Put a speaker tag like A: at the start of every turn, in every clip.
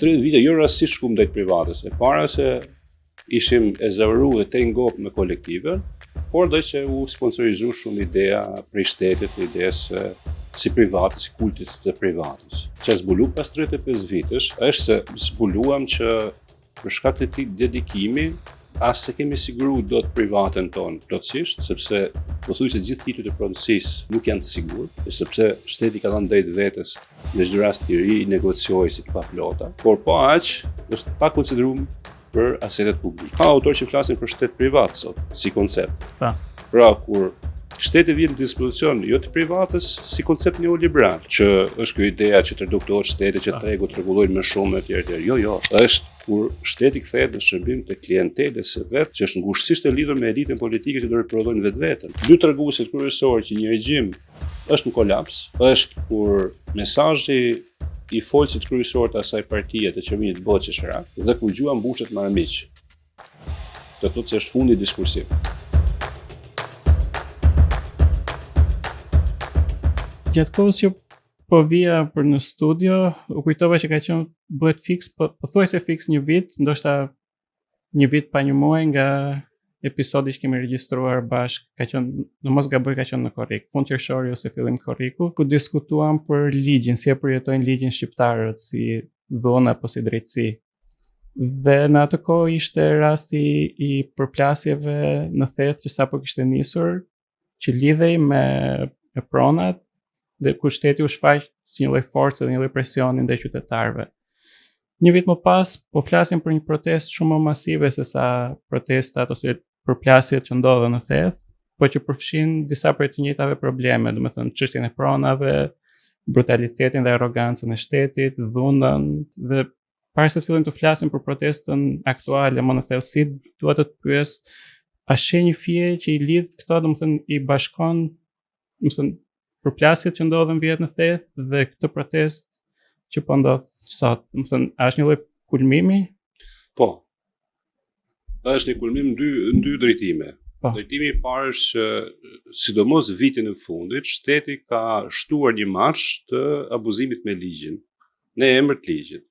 A: 30 vite jo rastësisht shkum drejt privatës. E para se ishim ezauru dhe tejngop me kolektive, por dhe që u sponsorizu shumë ideja prej shtetit, idesë si private, si kultit të privatës. Që zbulu pas 35 vitesh, është se zbuluam që për shkak të këtij dedikimi, as s'e kemi siguru dot privaten tonë plotësisht, sepse pothuajse gjithë titujt e pronësisë nuk janë të sigurt, sepse shteti ka dhënë drejt vetes në çdo rast të rinegociojë si të paplota, por po aq është pa konsideruar për asetet publike. Ka autorë që flasin për shtet privat sot, si koncept.
B: Pa.
A: Pra, kur shteti vjen në dispozicion jo të privatës si koncept neoliberal, që është kjo ideja që të reduktohet shteti, që tregu të rregullojë më shumë etj etj. Jo, jo, është kur shteti kthehet në shërbim të klientelës së vet, që është ngushtësisht e lidhur me elitën politike që do riprodhojnë vetveten. Dy treguesit kryesorë që një regjim është në kolaps, është kur mesazhi i folësit kryesor të asaj partie të qeverisë bëhet qesharak dhe kur gjuha mbushet me armiq. Do të thotë se është fundi diskursiv.
B: Gjatë kohës që po vija për në studio, u kujtova që ka qenë bëhet fiks, po pothuajse fiks një vit, ndoshta një vit pa një muaj nga episodi që kemi regjistruar bashkë, ka qenë, në mos gaboj ka qenë në korrik, fund qershori ose fillim korriku, ku diskutuam për ligjin, si e përjetojnë ligjin shqiptarët, si dhunë apo si drejtësi. Dhe në atë kohë ishte rasti i përplasjeve në Theth që sapo kishte nisur, që lidhej me, me pronat dhe ku shteti u shfaq si një lloj force dhe një lloj presioni ndaj qytetarëve. Një vit më pas po flasim për një protestë shumë më masive se sa protestat ose përplasjet që ndodhën në Theth, po që përfshin disa prej të njëjtave probleme, domethënë çështjen e pronave, brutalitetin dhe arrogancën e shtetit, dhunën dhe para se të fillojmë të flasim për protestën aktuale më në thellësi, dua të të pyes a sheh një fije që i lidh këto, domethënë i bashkon, domethënë përplasjet që ndodhën vjet në Theth dhe këtë protestë që po ndodh sot, domethënë a është një lloj kulmimi?
A: Po. Është një kulmim në dy në dy drejtime.
B: Po.
A: Drejtimi i parë është që sidomos vitin e fundit shteti ka shtuar një marsh të abuzimit me ligjin në emër të ligjit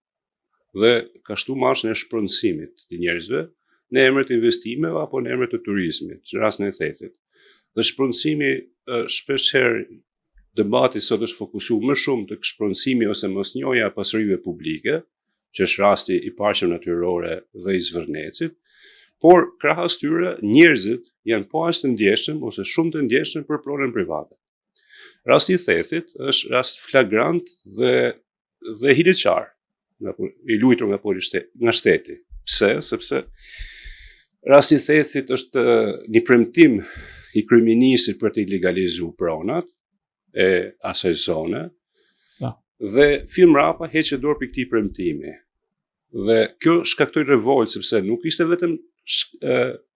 A: dhe ka shtu marshin e shpronësimit të njerëzve në emër të investimeve apo në emër të turizmit, në rastin e Thethit. Dhe shpronësimi shpesh herë debati sot është fokusuar më shumë tek shpronësimi ose mosnjohja e pasurive publike, që është rasti i parqeve natyrore dhe i Zvërnecit, por krahas tyre njerëzit janë po aq të ndjeshëm ose shumë të ndjeshëm për pronën private. Rasti i Thethit është rast flagrant dhe dhe hileqar, nga i luajtur nga poli shtet, nga shteti. Pse? Sepse rasti i Thethit është një premtim i kryeministrit për të legalizuar pronat e asaj zone.
B: Po.
A: Dhe fill mrapa heqë dorë prej këtij premtimi. Dhe kjo shkaktoi revoltë sepse nuk ishte vetëm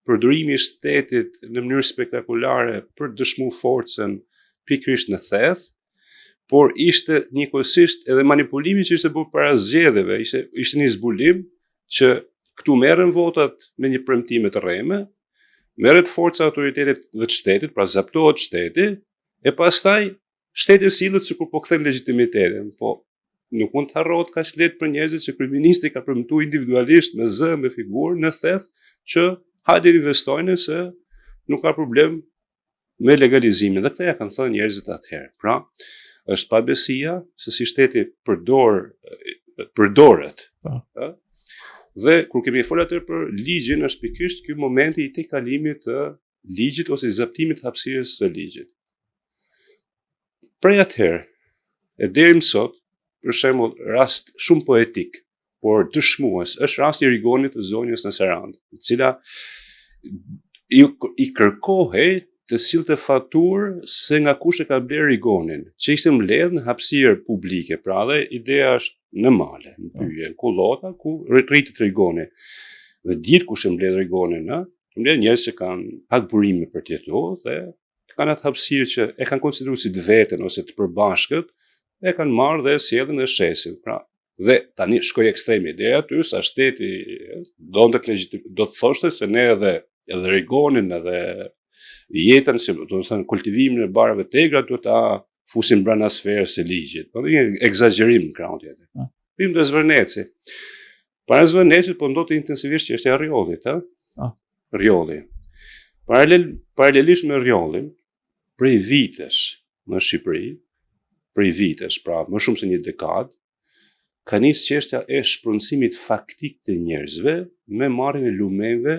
A: përdorimi i shtetit në mënyrë spektakulare për të dëshmuar forcën pikërisht në Theth, por ishte njëkohësisht edhe manipulimi që ishte bërë para zgjedhjeve, ishte ishte një zbulim që këtu merren votat me një premtime të rreme, merret forca e autoritetit dhe të shtetit, pra zaptohet shteti, e pastaj shteti sillet sikur po kthen legjitimitetin, po nuk mund të harrohet kaq lehtë për njerëzit që kryeministri ka premtuar individualisht me zë, me figurë në Theth që hajde investojnë se nuk ka problem me legalizimin dhe këtë ja kanë thënë njerëzit atëherë. Pra, është pabesia se si shteti përdor përdoret.
B: Po.
A: Ë? Dhe kur kemi folur atëherë për ligjin, është pikërisht ky momenti i tejkalimit të ligjit ose i zaptimit të hapësirës së ligjit. Prej atëherë, e deri më sot, për shembull, rast shumë poetik, por dëshmues, është rasti i rigonit të zonjës në Sarandë, e cila i, i kërkohej të sillte faturë se nga kush e ka blerë rigonin, që ishte mbledh në hapësirë publike, pra dhe ideja është në male, në pyje, në kullota, ku rritet rigoni. Dhe dihet kush e mbledh rigonin, ë? Mbledh njerëz që kanë pak burime për të jetuar dhe kanë atë hapësirë që e kanë konsideruar si të veten ose të përbashkët, e kanë marrë dhe e sjellin dhe shesin. Pra, dhe tani shkoi ekstremi deri aty sa shteti donte të legjitim, do të thoshte se ne edhe edhe rigonin edhe jetën, si do të thënë kultivimin e barave të egra duhet ta fusim brenda sferës së ligjit. Po një ekzagjerim në krahun tjetër.
B: Po.
A: Vim te Zvërneci. Para Zvërnecit po ndodhte intensivisht çështja e Rrjollit, ë?
B: Po.
A: Rrjolli. Paralel paralelisht me Rrjollin, prej vitesh në Shqipëri, prej vitesh, pra më shumë se një dekadë, ka nisë çështja e shpronësimit faktik të njerëzve me marrjen e lumenjve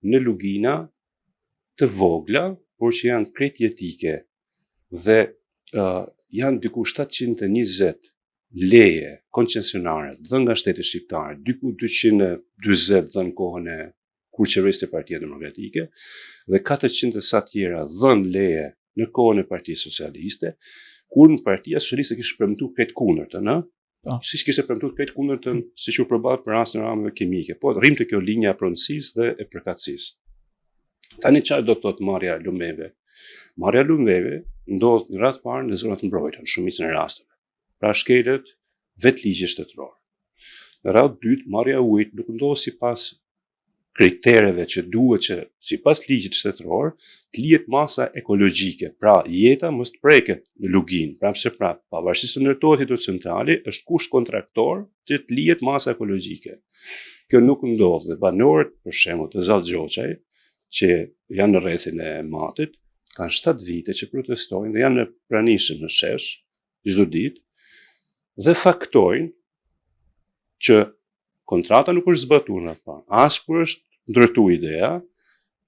A: në lugina të vogla, por që janë krejt jetike dhe uh, janë diku 720 leje koncesionare dhënë nga shteti shqiptar, diku 240 dhënë kohën e kur qeveriste Partia Demokratike dhe 400 e sa tjera dhënë leje në kohën e Partisë Socialiste, kur në Partia Socialiste kishte premtu krejt kundërtën, ë?
B: Po.
A: Siç kishte premtu krejt kundërtën, siç u përball për rastin e armëve kimike. Po rrim te kjo linja e pronësisë dhe e përkatësisë. Tani çfarë do të thotë marrja e lumeve? Marrja e lumeve ndodh në radhë parë në zonat mbrojtura, në shumicën e rasteve. Pra shkelet vetë ligji shtetëror. Në radhë dytë, marrja e ujit nuk ndodh sipas kritereve që duhet që sipas ligjit shtetëror të lihet masa ekologjike, pra jeta mos të preket në luginë, prapë se prapë, pavarësisht se ndërtohet hidrocentrali, është kusht kontraktor që të lihet masa ekologjike. Kjo nuk ndodh dhe banorët, për shembull, të Zall Gjoçaj, që janë në rrethin e Matit, kanë 7 vite që protestojnë dhe janë në pranishëm në shesh çdo ditë dhe faktojnë që kontrata nuk është zbatuar në atë as kur është ndërtu ideja,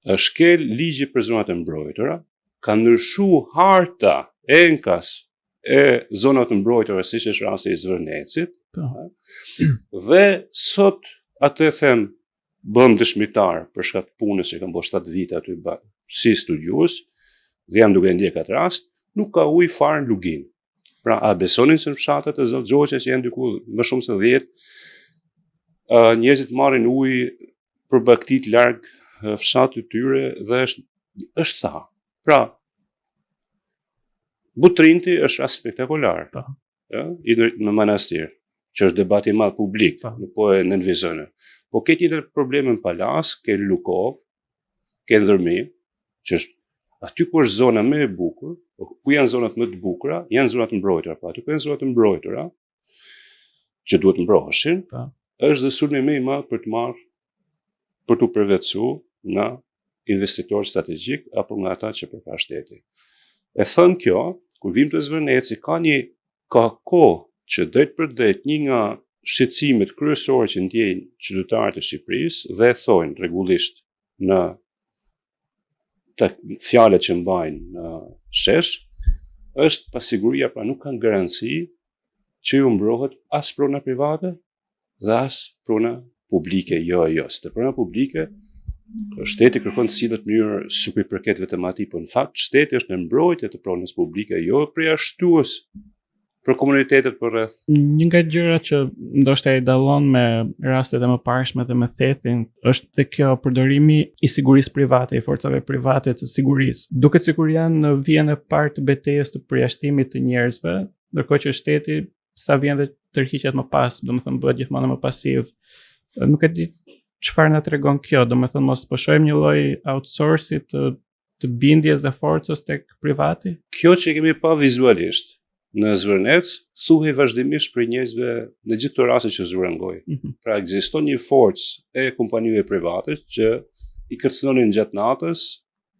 A: është shkel ligji për zonat e mbrojtura, ka ndryshu harta enkas e zonat e mbrojtura, siç është rasti i Zvërnecit,
B: po.
A: dhe sot atë e them bëhem dëshmitar për shkak të punës që kam bërë 7 vite aty ba, si studiues dhe jam duke ndjek atë rast, nuk ka ujë fare në luginë. Pra, a besonin se në fshatat e Zall Gjoçaj që janë diku më shumë se 10, uh, njerëzit marrin ujë për bagëtitë larg fshatit të tyre dhe është është tha. Pra, Butrinti është rast spektakolar.
B: Po.
A: Ja, i në, në Manastir, që është debati i madh publik,
B: po.
A: nuk po e nënvizojnë. Po ke tjetër probleme në Palasë, ke Lukovë, ke Dhërmi, që është aty ku është zona më e bukur, po ku janë zonat më të bukura, janë zonat e mbrojtura, po aty ku janë zonat e mbrojtura, që duhet mbroheshin,
B: po.
A: është dhe sulmi më i madh për të marrë për t'u përvetësu nga investitorë strategjik apo nga ata që përkrah shteti. E thënë kjo, kur vim te Zvërneci, ka një ka kohë që drejtpërdrejt një nga shqetësimet kryesore që ndjejnë qytetarët e Shqipërisë dhe e thojnë rregullisht në të fjalët që mbajnë në shesh, është pasiguria, pra nuk kanë garanci që ju mbrohet as prona private dhe as prona publike, jo, jo, se te prona publike, shteti kërkon të sillet në mënyrë sikur i përket vetëm atij, por në fakt shteti është në mbrojtje të pronës publike, jo përjashtues për komunitetet përreth.
B: Një nga gjërat që ndoshta i dallon me rastet e mëparshme dhe me Thethin është dhe kjo përdorimi i sigurisë private, i forcave private të sigurisë. Duket sikur janë në vijën e parë të betejës të përjashtimit të njerëzve, ndërkohë që shteti sa vjen dhe tërhiqet më pas, domethënë bëhet gjithmonë më pasiv. Nuk e di çfarë na tregon kjo, domethënë mos po shohim një lloj outsourcing të të bindjes dhe forcës tek privati?
A: Kjo që kemi pa vizualisht në Zvërnec, thuhej vazhdimisht prej njerëzve në gjithë këto raste që zura në gojë.
B: Mm -hmm.
A: Pra ekziston një forcë e kompanive private që i kërcënonin gjatë natës,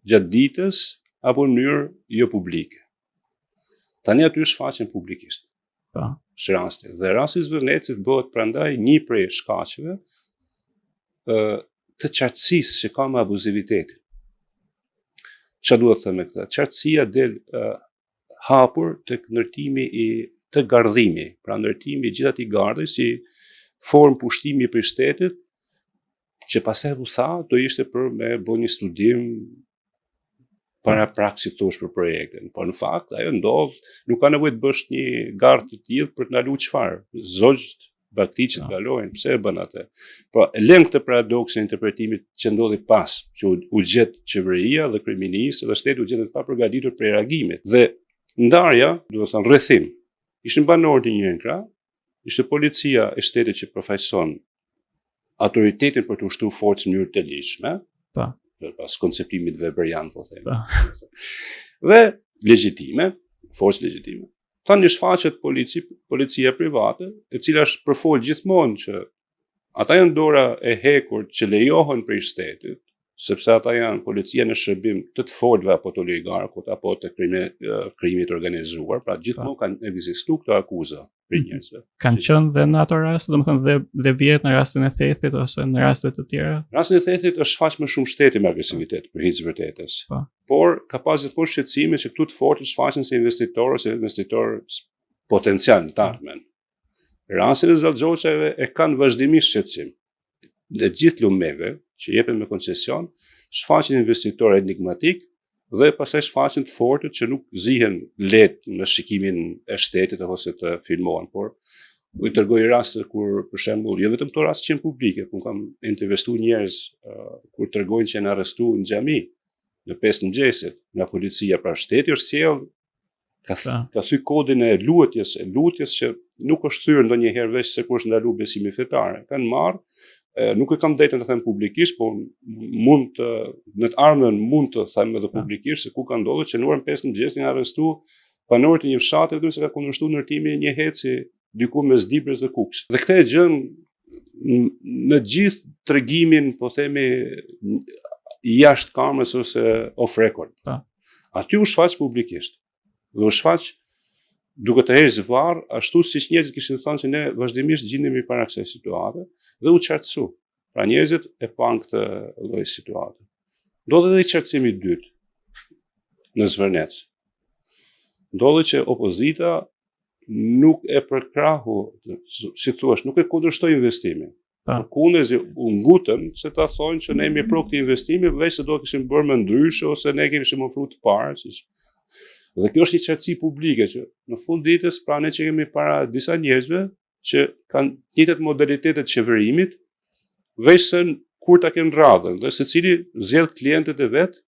A: gjatë ditës apo në mënyrë jo publike. Tani aty shfaqen publikisht.
B: Po.
A: Është rasti. Dhe rasti i Zvërnecit bëhet prandaj një prej shkaqeve ë të qartësisë që ka me abuzivitetin. Çfarë duhet të them me këtë? Qartësia del ë hapur tek ndërtimi i të gardhimi, pra ndërtimi i gjithë atij gardhi si formë pushtimi prej shtetit, që pastaj u tha do ishte për me bë një studim paraprak si thosh për projektin. Po në fakt ajo ndodh, nuk ka nevojë të bësh një gardh të tillë për të ndaluar çfarë. Zogjt, bagëtitë që të kalojnë, pse e bën atë? Po e lëm këtë paradoksin e interpretimit që ndodhi pas, që u, u gjet qeveria dhe kryeministri dhe shteti u gjetën të papërgatitur prej reagimit. Dhe ndarja, do të thënë rrethim, ishin banorët në njërin krah, ishte policia e shtetit që përfaqëson autoritetin për të ushtruar forcë në mënyrë të ligjshme.
B: Po.
A: Pas konceptimit weberian, po them.
B: Po.
A: Dhe legjitime, forcë legjitime. Tani shfaqet polici, policia private, e cila është përfol gjithmonë që ata janë dora e hekurt që lejohen prej shtetit, sepse ata janë policia në shërbim të të fortëve apo të oligarkut apo të krimi, krimit organizuar, pra gjithmonë kanë ekzistuar këto akuza prej mhm.
B: njerëzve. Kanë qenë dhe në ato raste, domethënë dhe dhe vjet në rastin e Thethit ose në raste të
A: tjera. Në rastin e Thethit është shfaq më shumë shteti me agresivitet për hir të vërtetës. Po. Por ka pas gjithmonë shqetësime që këtu të fortë shfaqen si investitorë ose investitorë potencial në të ardhmen. Rastin e Zall Gjoçajve e kanë vazhdimisht shqetësim. Në gjithë lumeve që jepen me koncesion, shfaqen investitorë enigmatik dhe pastaj shfaqen të fortët që nuk zihen lehtë në shikimin e shtetit ose të filmohen, por u tregoj raste kur për shembull, jo vetëm këto raste që janë publike, por kam intervistuar njerëz uh, kur tregojnë që janë arrestuar në xhami në 5 mëngjesit nga policia, pra shteti është sjell ka po. ka thy kodin e luajtjes, e lutjes që nuk është thyer ndonjëherë veç se kur është ndalu besimi fetar. Kanë marr, nuk e kam drejtën të them publikisht, po mund të në të ardhmen mund të them edhe po. publikisht se ku ka ndodhur që në orën 5 mëngjes janë arrestu banorët e një fshati vetëm se ka kundërshtuar ndërtimin e një heci diku mes Dibrës dhe Kukësit. Dhe këtë e gjen në gjithë tregimin, po themi, jashtë kamerës ose off record. Pa. Po. Aty u shfaq publikisht. Dhe u shfaq duke tërhequr zvarr, ashtu siç njerëzit kishin thënë që ne vazhdimisht gjindemi para kësaj situate dhe u qartësu. Pra njerëzit e panë këtë lloj situate. Ndodhi edhe qartësimi i dytë në Zvërnec. Ndodhi që opozita nuk e përkrahu, si thua, nuk e kundërshtoi investimin. Po. Përkundrazi u ngutën se ta thonë që ne jemi pro këtij investimi, veç se do kishim bërë më ndryshe ose ne kishim ofruar të parë, siç. Dhe kjo është një qartësi publike që në fund ditës pra ne që kemi para disa njerëzve që kanë të njëjtat modalitete të qeverimit, veç se kur ta kenë radhën dhe secili zgjedh klientët e vet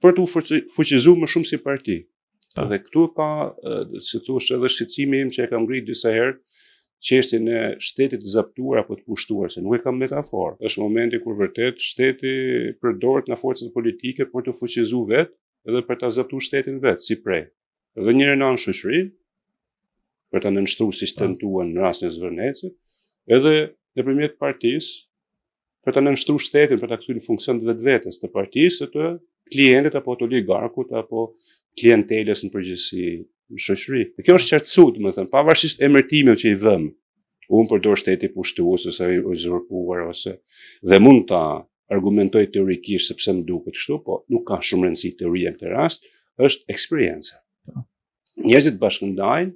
A: për t'u fuqizuar më shumë si parti. Po. Dhe këtu ka, si thuash, edhe shqetësimi im që e kam ngritur disa herë, çështjen e shtetit të zaptuar apo të pushtuar, se nuk e kam metaforë. Është momenti kur vërtet shteti përdoret nga forcat politike për t'u fuqizuar vet edhe për ta zaptuar shtetin vet si pre. Dhe njërën anë shoqëri për ta nënshtruar siç po. tentuan në rastin e Zvërnecit, edhe nëpërmjet partisë për ta nënshtruar shtetin, për ta kthyer në funksion të vetvetes, të partisë, të klientit apo të oligarkut apo klientelës në përgjithësi në shoqëri. Dhe kjo është qartësu, domethënë, pavarësisht emërtimeve që i vëmë, unë përdor shteti pushtues ose i uzurpuar ose dhe mund ta argumentoj teorikisht sepse më duket kështu, po nuk ka shumë rëndësi teoria në këtë rast, është eksperienca. Po. Njerëzit bashkëndajnë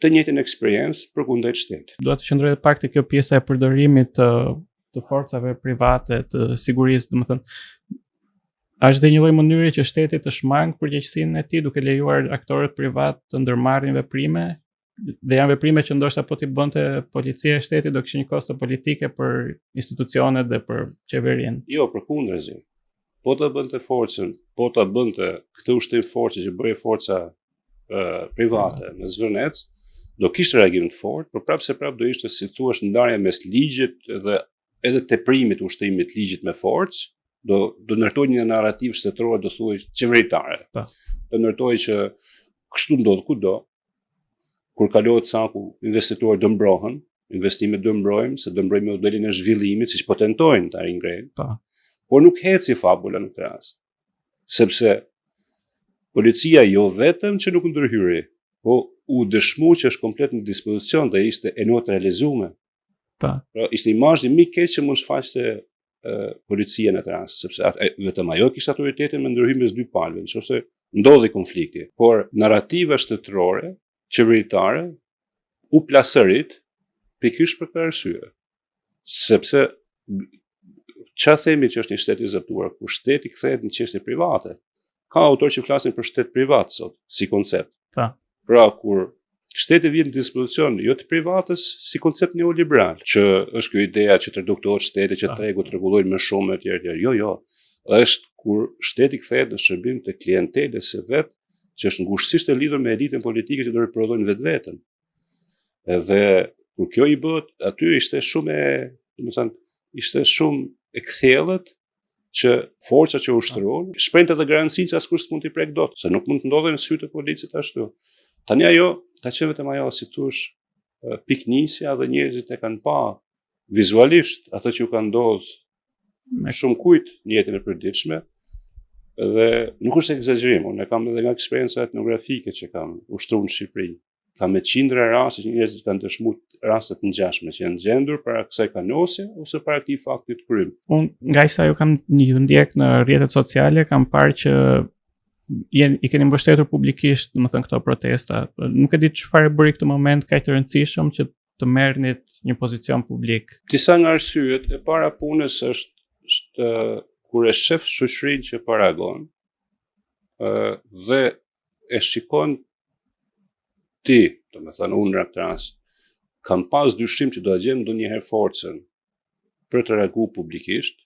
A: të njëjtën eksperiencë përkundrejt
B: shtetit. Dua të qëndroj edhe pak te kjo pjesa e përdorimit të të forcave private të sigurisë, domethënë a është dhe një lloj mënyre që shteti të shmang përgjegjësinë e tij duke lejuar aktorët privat të ndërmarrin veprime dhe janë veprime që ndoshta po t'i bënte policia e shtetit do kishte një kosto politike për institucionet dhe për qeverinë.
A: Jo, përkundrazi. Po ta bënte forcën, po ta bënte këtë ushtrim force që bëri forca private në Zvërnec, do kishte reagim të fortë, por prapë se prapë do ishte si thua ndarja mes ligjit dhe edhe teprimit ushtrimit të ligjit me forcë, do do ndërtoj një narrativë shtetërore, do thuaj qeveritare. Po. Do ndërtoj që kështu ndodh kudo, kur kalohet caku, investitorët do mbrohen, investimet do mbrojmë, se do mbrojmë modelin e zhvillimit, siç po tentojnë ta ringrejnë. Po. Por nuk eci fabula në këtë rast. Sepse policia jo vetëm që nuk ndërhyri, po u dëshmu që është komplet në dispozicion dhe ishte e neutralizume.
B: Po.
A: Pra, ishte imazhi më i keq që mund shfaqte policia në atë rast, sepse at, e, vetëm ajo kishte autoritetin me ndërhy mes dy palëve, nëse ndodhi konflikti. Por narrativa shtetërore, qeveritare, u plasërit pikërisht për këtë arsye. Sepse ça themi që është një shtet i zaptuar, kur shteti kthehet në çështje private. Ka autor që flasin për shtet privat sot, si koncept.
B: Pa.
A: Pra, kur shteti vjen në dispozicion jo të privatës si koncept neoliberal, që është kjo ideja që të reduktohet shteti, që tregu të rregullojë më shumë etj etj. Jo, jo. Është kur shteti kthehet në shërbim të klientelës së vet, që është ngushtësisht e lidhur me elitën politike që do riprodhojnë vetveten. Edhe kur kjo i bëhet, aty ishte shumë e, domethënë, ishte shumë e kthjellët që forca që ushtruan, shprehte edhe garancinë që askush s'mund t'i prek dot, se nuk mund të ndodhë në sy të policit ashtu. Tani ajo ka qenë vetëm ajo si thush pikënisja dhe njerëzit e kanë pa vizualisht ato që u ka ndodhur me shumë kujt në jetën e përditshme dhe nuk është ekzagjerim, unë e kam edhe nga eksperienca etnografike që kam ushtruar në Shqipëri. Ka me qindra raste që njerëzit kanë dëshmuar raste të ngjashme që janë gjendur para kësaj kanosje ose para këtij fakti të
B: kryer. Unë nga sa ju kam ju ndjek në rrjetet sociale, kam parë që jen, i keni mbështetur publikisht, domethënë këto protesta. Nuk e di çfarë e bëri këtë moment kaq të rëndësishëm që të merrnit një pozicion
A: publik. Disa nga arsyet e para punës është, është kur e shef shoqërinë që po reagon, ë dhe e shikon ti, domethënë unë në këtë rast, kam pas dyshim që do ta gjejmë ndonjëherë forcën për të reagu publikisht,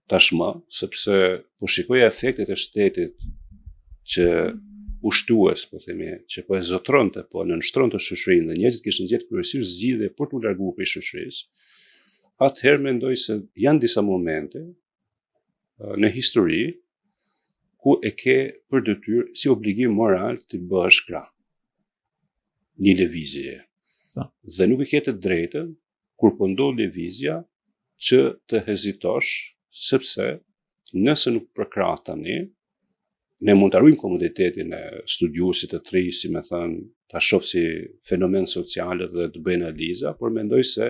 A: tashmë, sepse po shikoja efektet e shtetit që pushtues, po themi, që po e zotronte, po e nënshtronte shoqërinë dhe njerëzit kishin gjetë kryesisht zgjidhje për t'u larguar prej shoqërisë, atëherë mendoj se janë disa momente në histori ku e ke për detyrë si obligim moral të bëhesh krah një lëvizje. Po. Dhe nuk e ke të drejtën kur po ndodh lëvizja që të hezitosh sepse nëse nuk përkrah tani, ne mund të ruajmë komoditetin e studiuesit të të ri, si me thënë, ta shoh si fenomen social dhe të bëj analiza, por mendoj se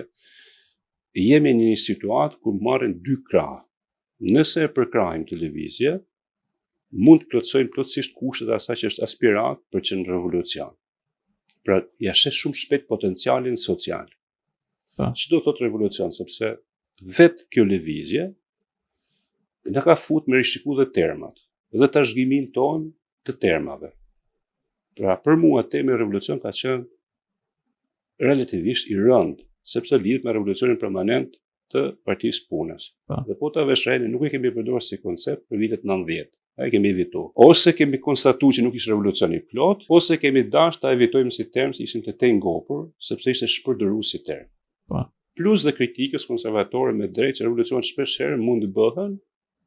A: jemi në një situatë ku marrin dy krahë. Nëse e përkrahim këtë lëvizje, mund të plotësojmë plotësisht kushtet e asaj që është aspiratë për që në revolucion. Pra, ja sheh shumë shpejt potencialin social. Po. Ç'do të thotë revolucion, sepse vetë kjo lëvizje na ka fut me rishiku dhe termat, dhe trashëgiminë tonë të termave. Pra, për mua termi revolucion ka qenë relativisht i rëndë, sepse lidhet me revolucionin permanent të Partisë Punës. Po. Dhe po ta vësh re, nuk e kemi përdorur si koncept për vitet 90. E kemi evitu. Ose kemi konstatu që nuk ishte revolucion i plot, ose kemi dashur ta evitojmë si term se ishim të tejngopur, sepse ishte shpërdoruar si term. Po. Plus dhe kritikës konservatore me drejtë që revolucionet shpesh herë mund të bëhen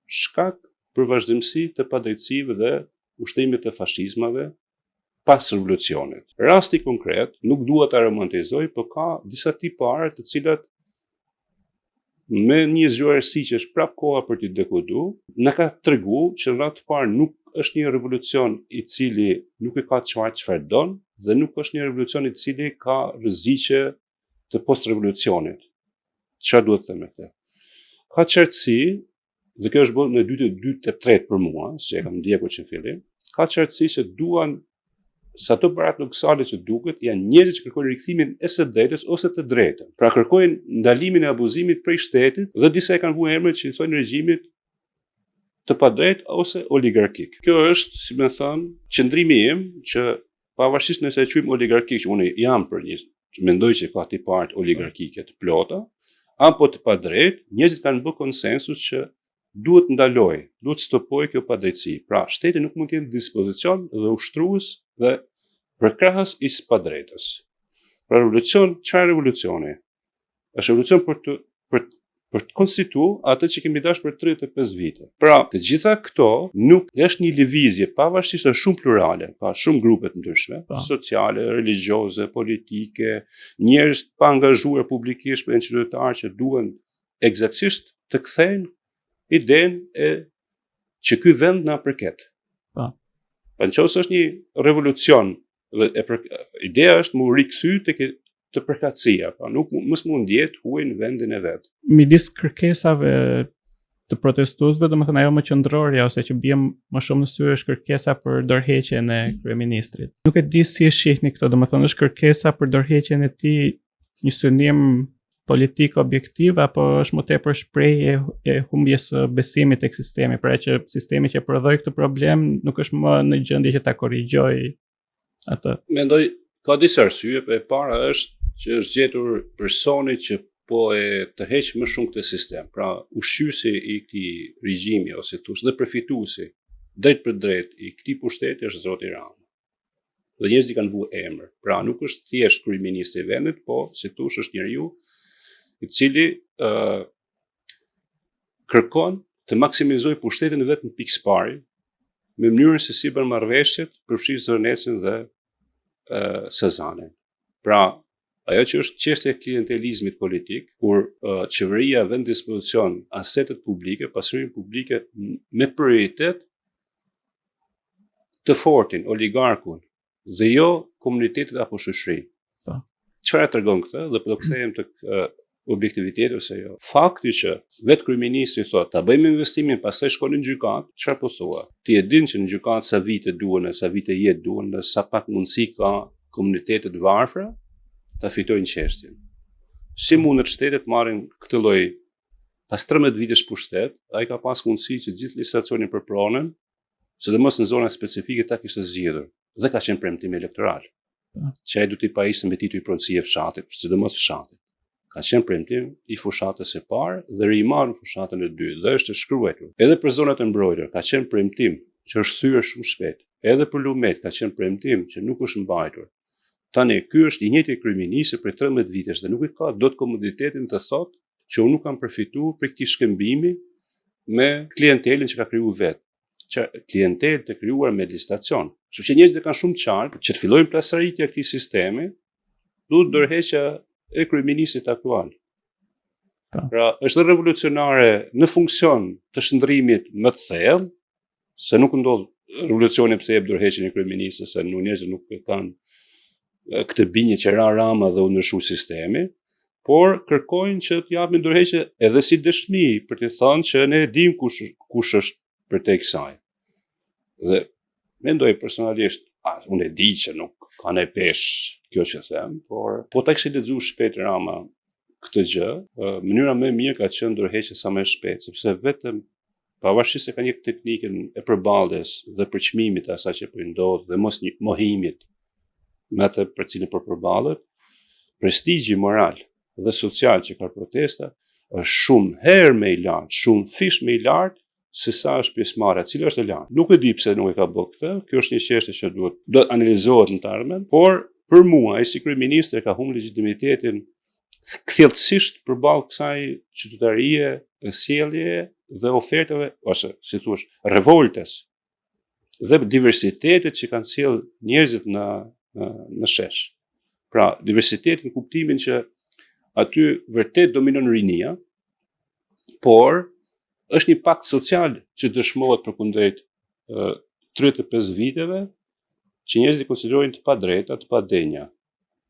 A: shkak për vazhdimësi të padrejtësive dhe ushtrimit të fashizmave pas revolucionit. Rasti konkret, nuk dua ta romantizoj, por ka disa tipare të cilat me një zgjuarsi që është prap koha për t'i dekodu, na ka tregu që në radhë të parë nuk është një revolucion i cili nuk e ka qartë çfarë don dhe nuk është një revolucion i cili ka rreziqe të post-revolucionit. Çfarë duhet të them me këtë? Ka qartësi, dhe kjo është bërë në dy të dy të tretë për mua, që e kam ndjekur që në fillim, ka qartësi që duan sado paradoksale që duket, janë njerëz që kërkojnë rikthimin e së drejtës ose të drejtën. Pra kërkojnë ndalimin e abuzimit prej shtetit dhe disa e kanë vuar emrin që i thonë regjimit të padrejtë ose oligarkik. Kjo është, si me thënë, qëndrimi im që pavarësisht nëse e quajmë oligarkik, që unë jam për një, që mendoj që ka tiparet oligarkike të plota, apo të padrejtë, njerëzit kanë bërë konsensus që duhet ndalojë, duhet stopojë kjo padrejtësi. Pra, shteti nuk mund të jetë në dispozicion dhe ushtrues dhe përkrahës i së padrejtës. Pra, revolucion, çfarë revolucioni? Është revolucion për të për për të konstitu atë që kemi dashur për 35 vite. Pra, të gjitha këto nuk është një lëvizje pavarësisht është shumë plurale, ka shumë grupe të ndryshme, pa. Po. sociale, religjioze, politike, njerëz të paangazhuar publikisht, por janë qytetarë që duan ekzaktësisht të kthejnë idenë e që ky vend na përket. Po. Pa në qoftë se është një revolucion dhe e për, ideja është m'u rikthy tek të përkatësia, pra nuk mos m'u ndje të huaj në vendin e
B: vet. Midis kërkesave të protestuesve, domethënë ajo më qendrorja ose që bie më shumë në sy është kërkesa për dorëheqjen e kryeministrit. Nuk e di si e shihni këtë, domethënë është kërkesa për dorëheqjen e tij një synim politik objektiv apo është më tepër shprehje e humbjes së besimit tek sistemi, pra që sistemi që prodhoi këtë problem nuk është më në gjendje që ta korrigjojë
A: atë. Mendoj ka disa arsye, e para është që është gjetur personi që po e tërheq më shumë këtë sistem. Pra, ushqyesi i këtij regjimi ose tush dhe përfituesi drejtpërdrejt i këtij pushteti është zoti Rama. Dhe njerëzit i kanë vu emër. Pra, nuk është thjesht kryeministri i vendit, po si tush është njeriu i cili ë uh, kërkon të maksimizojë pushtetin e vet në pikë së pari, me mënyrën se si bën marrëveshjet, përfshirë Zvërnecin dhe uh, Sazanin. Pra, ajo që është çështja e klientelizmit politik, kur uh, qeveria vë në dispozicion asetet publike, pasurinë publike me prioritet të fortin, oligarkun, dhe jo komunitetit apo shoqërinë.
B: Po.
A: Çfarë tregon këtë? Dhe po do kthehem tek uh, objektiviteti ose jo. Fakti që vetë kryeministri thotë, ta bëjmë investimin, pastaj shkoni në gjykatë, çfarë po thua? Ti e din që në gjykatë sa vite duhen, sa vite jetë duhen, dhe sa pak mundësi ka komunitetet e varfra ta fitojnë çështjen. Si mundet shtetet marrin këtë lloj pas 13 vitesh pushtet, ai ka pas mundësi që gjithë legjislacionin për pronën sidomos në zona specifike ta kishte zgjidhur dhe ka qenë premtim elektoral. Po. Që ai do t'i pajisë me tituj pronësie fshatit, sidomos fshatit. Ka qenë premtim i fushatës së parë dhe rimarrë në fushatën e dytë dhe është e shkruar. Edhe për zonat e mbrojtura ka qenë premtim që është thyer shumë shpejt. Edhe për lumet ka qenë premtim që nuk është mbajtur. Tani, ky është i njëjti kryeministër prej 13 vitesh dhe nuk e ka dot komoditetin të thotë që unë nuk kam përfitu prej këtij shkëmbimi me klientelin që ka kriju vetë që klientel të krijuar me licitacion. Kështu që njerëzit e kanë shumë qartë që të fillojnë plasaritja e këtij sistemi, duhet dorëheqja e kryeministrit aktual.
B: Po.
A: Pra, është revolucionare në funksion të shndërrimit më të thellë, se nuk ndodh revolucioni pse jep dorëheqjen e kryeministrit, se nuk njerëzit nuk e kanë këtë bindje që ra Rama dhe u ndryshu sistemi, por kërkojnë që të japin dorëheqje edhe si dëshmi për të thënë që ne e dimë kush kush është përtej kësaj. Dhe mendoj personalisht, a, unë e di që nuk ka në peshë kjo që them, por po ta kishte lexu shpejt Rama këtë gjë, mënyra më e mirë ka qenë dorëheqja sa më shpejt, sepse vetëm pavarësisht se ka një teknikën e përballjes dhe përçmimit të asaj që po i ndodh dhe mos një mohimit me atë për cilën po përballet, prestigji moral dhe social që ka protesta është shumë herë më i lartë, shumë fish më i lartë se sa është pjesëmarrja, cila është e lartë. Nuk e di pse nuk e ka bërë këtë, kjo është një çështje që duhet do të analizohet në të ardhmen, por për mua ai si kryeministër ka humbur legitimitetin kthjelltësisht përballë kësaj qytetarie, sjellje dhe ofertave ose si thuash, revoltës dhe diversitetit që kanë sjell njerëzit në në, në shesh. Pra, diversitetit në kuptimin që aty vërtet dominon rinia, por është një pakt social që dëshmohet përkundrejt 35 viteve që njerëzit i konsiderojnë të padrejta, të padenja.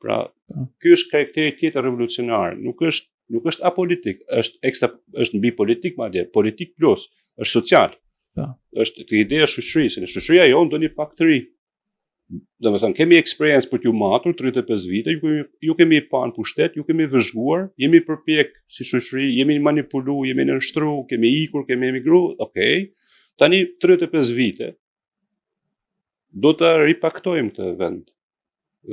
A: Pra, po. ky është karakteri tjetër revolucionar, nuk është nuk është apolitik, është ekstra është mbi politik madje, politik plus, është social.
B: Po.
A: Është te ideja e shoqërisë, në shoqëria jonë do një pakt të ri. Domethënë, kemi eksperiencë për t'ju matur 35 vite, ju kemi, ju kemi pa në pushtet, ju kemi vëzhguar, jemi përpjek si shoqëri, jemi manipulu, jemi nënshtru, kemi ikur, kemi emigru, okay. Tani 35 vite, do të ripaktojmë këtë vend.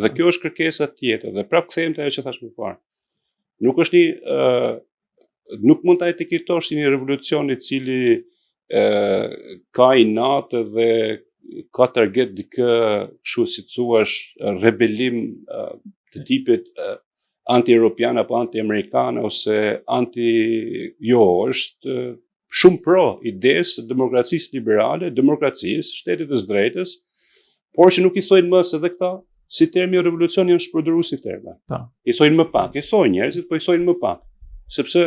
A: Dhe kjo është kërkesa tjetër dhe prapë kthehem te ajo që thashë më parë. Nuk është një ë uh, nuk mund ta etiketosh si një revolucion i cili ë uh, ka inat dhe ka target dikë, kështu si të thuash, rebelim uh, të tipit uh, anti-europian apo anti-amerikan ose anti jo, është shumë pro idesë së demokracisë liberale, demokracisë, shtetit të së drejtës, por që nuk i thojnë më se dhe këta si termi revolucion janë shpërdoruar si terme.
B: Po.
A: I thojnë më pak, i thojnë njerëzit, po i thojnë më pak, sepse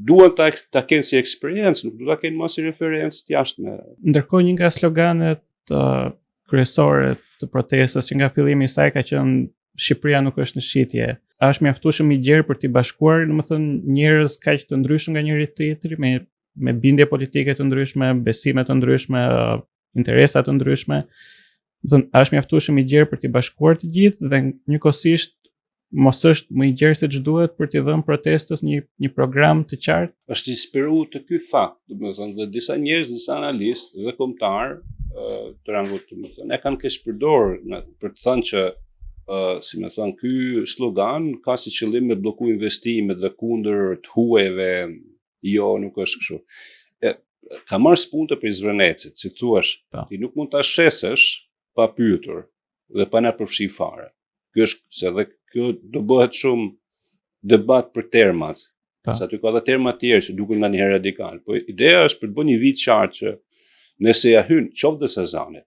A: duan ta ta kenë si eksperiencë, nuk duan ta kenë më si referencë të
B: jashtme. Ndërkohë një nga sloganet uh, kryesore të protestës që nga fillimi i saj ka qenë Shqipëria nuk është në shitje. A është mjaftueshëm i gjerë për t'i bashkuar, domethënë njerëz kaq të ndryshëm nga njëri tjetri me me bindje politike të ndryshme, besime të ndryshme, interesa të ndryshme. Domethënë, a është mjaftueshëm i gjerë për t'i bashkuar të gjithë dhe njëkohësisht mos është më i gjerë se ç'duhet për t'i dhënë protestës një një program të
A: qartë? Është inspiruar te ky fakt, domethënë dhe disa njerëz, disa analistë dhe kombëtar të rangut, domethënë, e kanë keqpërdorur për të thënë që uh, si me thënë, ky slogan ka si qëllim me blloku investimet dhe kundër të huajve, jo, nuk është kështu. E, ka marrë spunte prej Zvërnecit, si thuash,
B: po.
A: ti nuk mund ta shesësh pa pyetur dhe pa na përfshi fare. Kjo është se edhe kjo do bëhet shumë debat për termat.
B: Ta.
A: Se aty ka dhe terma të tjerë që duken nganjëherë radikal. Po ideja është për të bërë një vijë të qartë që nëse ja hyn qoftë dhe Sazanit.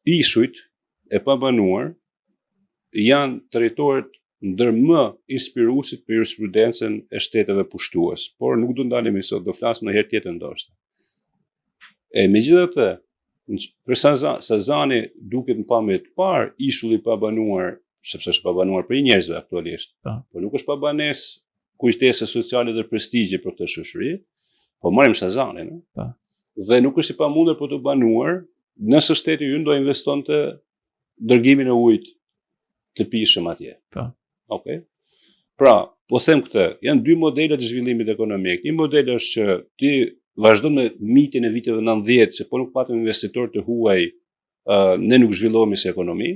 A: Ishujt e pabanuar janë territoret ndër më inspiruesit për jurisprudencën e shteteve pushtues, por nuk do ndalemi sot, do flasim një herë tjetër ndoshta. E megjithatë, për Sazani duket në pamje të parë ishull i pabanuar, sepse është pabanuar prej njerëzve aktualisht. Po. Por nuk është pa banesë kujtese sociale dhe prestigji për këtë shoqëri, po marrim Sazanin,
B: Po.
A: Dhe nuk është i pamundur për të banuar nëse shteti ynë do investonte dërgimin e ujit të pijshëm atje.
B: Po.
A: Okej. Okay. Pra, po them këtë, janë dy modele të zhvillimit ekonomik. Një model është që ti vazhdon me mitin e viteve 90 se po nuk patëm investitor të huaj, uh, ne nuk zhvillohemi si ekonomi.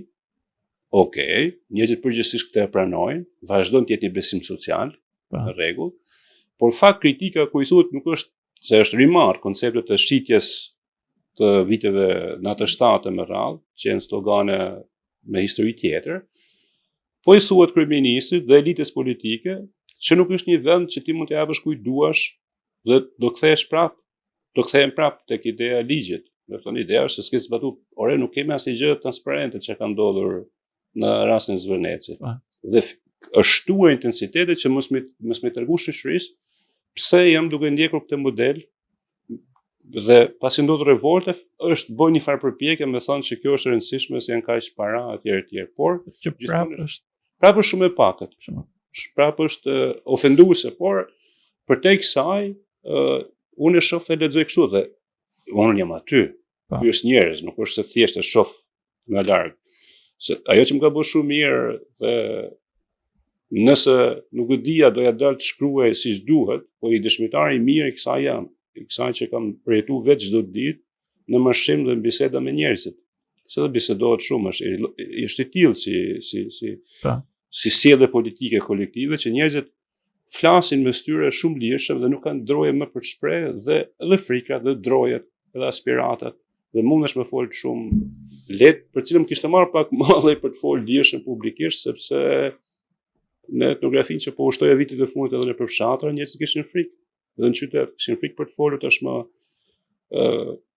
A: Okej, okay. njerëzit përgjithsisht këtë e pranojnë, vazhdon të jetë një besim social,
B: po.
A: në rregull. Por fakt kritika ku i thuhet nuk është se është rimarr konceptet e shitjes të viteve 97 e me radhë, që janë slogane me histori tjetër, po i thuhet kryeministrit dhe elitës politike që nuk është një vend që ti mund t'ia japësh kujt duash dhe do kthehesh prap, do kthehen prap tek ideja e ligjit. Do të thonë ideja është se s'ke zbatu, ore nuk kemi asnjë gjë transparente që ka ndodhur në rastin e Zvërnecit.
B: Po.
A: Dhe është shtuar intensiteti që mos me mos me tregu shoqërisë pse jam duke ndjekur këtë model dhe pasi ndodh revolta është bërë një farë përpjekje me thonë që kjo është e rëndësishme se janë kaq para etj etj. Por
B: që prapë është
A: prapë është shumë e pakët.
B: Shumë.
A: Prapë është ofenduese, por përtej kësaj, uh, unë e shoh e lexoj kështu dhe unë jam aty.
B: Po.
A: Pyes njerëz, nuk është se thjesht e shoh nga larg. Se ajo që më ka bërë shumë mirë dhe nëse nuk e dija doja dal të shkruaj siç duhet, po i dëshmitar i mirë i kësaj jam, i kësaj që kam përjetu vetë çdo ditë në marshim dhe në biseda me njerëzit. Se dhe bisedohet shumë, është është i tillë si si si
B: po.
A: si sjellje politike kolektive që njerëzit flasin mes tyre shumë lirshëm dhe nuk kanë droje më për të shpreh dhe edhe frikrat dhe drojet edhe aspiratat dhe mundesh me fol shumë lehtë, për cilën më kishte marrë pak malli për të fol lirshëm publikisht sepse në etnografinë që po ushtoja vitet e fundit edhe nëpër fshatra, njerëzit kishin frikë dhe në qytet kishin frikë për të folur tashmë ë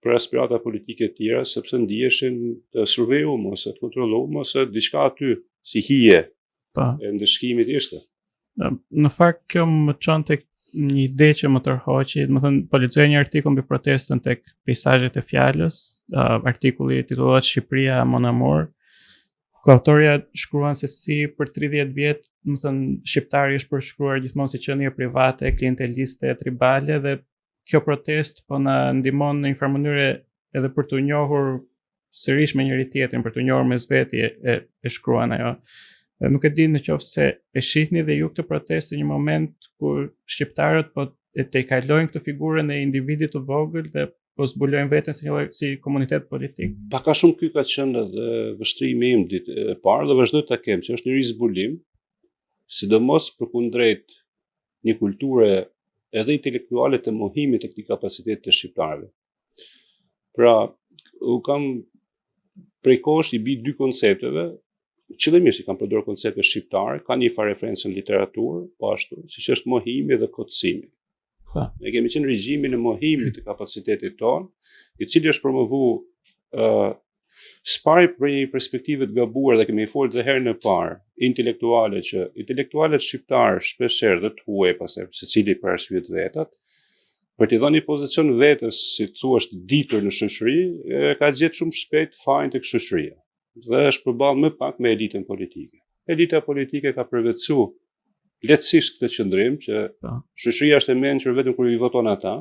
A: për aspirata politike të tjera sepse ndiheshin të survejuar ose të kontrolluar ose diçka aty si hije
B: Po.
A: E ndëshkimit
B: ishte. Në fakt kjo më çon tek një ide që më tërhoqi, domethënë po lexoja një artikull mbi protestën tek Peisazhet e fjalës, uh, artikulli titullohet Shqipëria Mon Amour, ku autorja shkruan se si për 30 vjet, domethënë shqiptari është përshkruar gjithmonë si qenie private, klienteliste, tribale dhe kjo protestë po na ndihmon në një farë mënyre edhe për t'u njohur sërish me njëri tjetrin, për t'u njohur mes veti e, e, e shkruan ajo. Dhe nuk e di në qoftë se e shihni dhe ju këtë protestë në një moment kur shqiptarët po e tejkalojnë këtë figurën e individit të vogël dhe po zbulojnë veten si një lloj si komunitet
A: politik. Pak a shumë ky ka qenë edhe vështrimi im ditë e parë dhe vazhdoj ta kem, që është një rizbulim, sidomos përkundrejt një kulture edhe intelektuale të mohimit të këtij kapaciteti të shqiptarëve. Pra, u kam prej kohësh i bi dy koncepteve, qëllimisht i kam përdorur koncepte shqiptare, ka një farë referencë në literaturë, po ashtu, siç është mohimi dhe kotësimi.
B: Po.
A: Ne kemi qenë regjimin e mohimit të kapacitetit tonë, i cili është promovu ë uh, së pari për një perspektive të gabuar dhe kemi folur edhe herën e parë, intelektuale që intelektualët shqiptarë shpeshherë dhe të huaj pastaj secili për arsye të vetat, për t'i dhënë një pozicion vetes, si të thuash të ditur në shoqëri, e ka gjetë shumë shpejt fajin tek shoqëria dhe është përballë më pak me elitën politike. Elita politike ka përvetësu lehtësisht këtë qëndrim që
B: po.
A: shoqëria është e mençur vetëm kur i voton ata,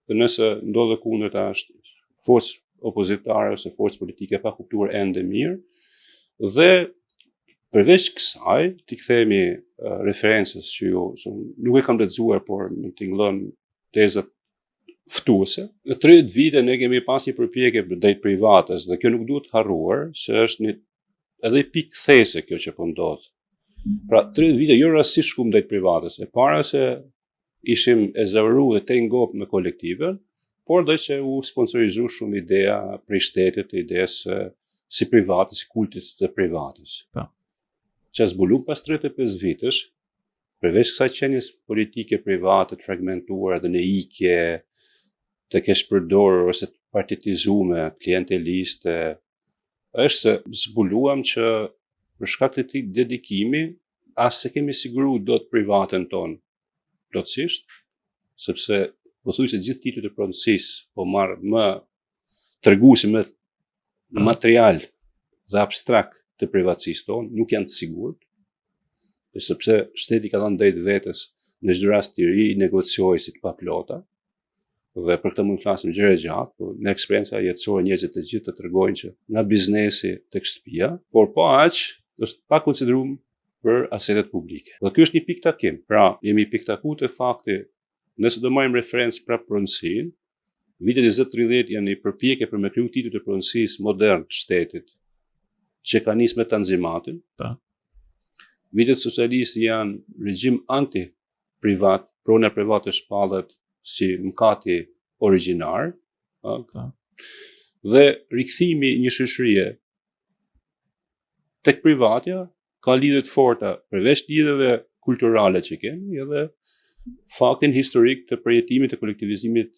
A: dhe nëse ndodh e kundërta është forcë opozitare ose forcë politike pa kuptuar ende mirë. Dhe përveç kësaj, t'i kthehemi uh, referencës që ju so, nuk e kam lexuar, por më tingëllon tezat ftuese. Në 30 vite ne kemi pas një përpjekje drejt privates dhe kjo nuk duhet harruar se është një edhe pikë kthese kjo që po ndodh. Pra 30 vite jo rastësisht shkum drejt privates. E para se ishim ezauruar dhe tejngop me kolektiven, por dhe që u sponsorizu shumë ideja prej shtetit të idesë si private, si kultit të privates.
B: Po.
A: Që zbulu pas 35 vitesh, përveç kësaj qenies politike private të fragmentuar dhe në ikje, të keqpërdorur ose të partitizume, klienteliste. Është se zbuluam që për shkak të këtij dedikimi as s'e kemi siguru dot privaten tonë plotësisht, sepse pothuajse gjithë titujt e pronësisë po marr më treguesi më material dhe abstrakt të privatësisë tonë, nuk janë të sigurt, dhe sepse shteti ka dhënë drejt vetes në çdo rast t'i rinegociojë si të paplota, dhe për këtë mund të flasim gjerë e gjatë, po në eksperienca jetësore njerëzit të gjithë të tregojnë që nga biznesi tek shtëpia, por po aq është pa konsideruar për asetet publike. Dhe ky është një pikëtakim. Pra, jemi pikëtaku te fakti, nëse do marrim referencë prapë pronësinë, vitet 20-30 janë një përpjekje për me kriju titujt e pronësisë modern të shtetit, që ka nisë me Tanzimatin.
B: Po.
A: Vitet socialiste janë regjim anti privat, prona private shpallet si mëkati origjinar,
B: po. po.
A: Dhe rikthimi i një shoqërie tek privatja ka lidhje të forta përveç lidhjeve kulturale që kemi, edhe faktin historik të përjetimit të kolektivizimit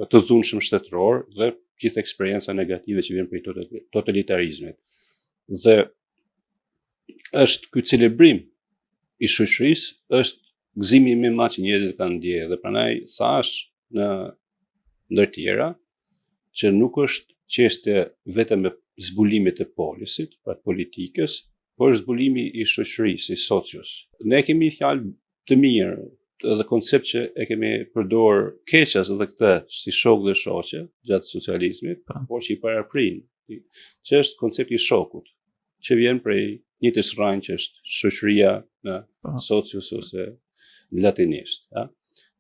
A: të dhunshëm shtetëror dhe gjithë eksperienca negative që vjen prej totalitarizmit. Dhe është ky celebrim i shoqërisë është gëzimi më i madh që njerëzit kanë ndje dhe prandaj thash në ndër tjera që nuk është çështje vetëm e zbulimit të polisit, pra të politikës, por është zbulimi i shoqërisë, i socius. Ne kemi fjalë të mirë edhe koncept që e kemi përdor keqas edhe këtë si shok dhe shoqe gjatë socializmit,
B: po.
A: por që i paraprin, që është koncepti i shokut, që vjen prej njëjtës rrënjë që është shoqëria në
B: po.
A: socius ose në latinisht. A?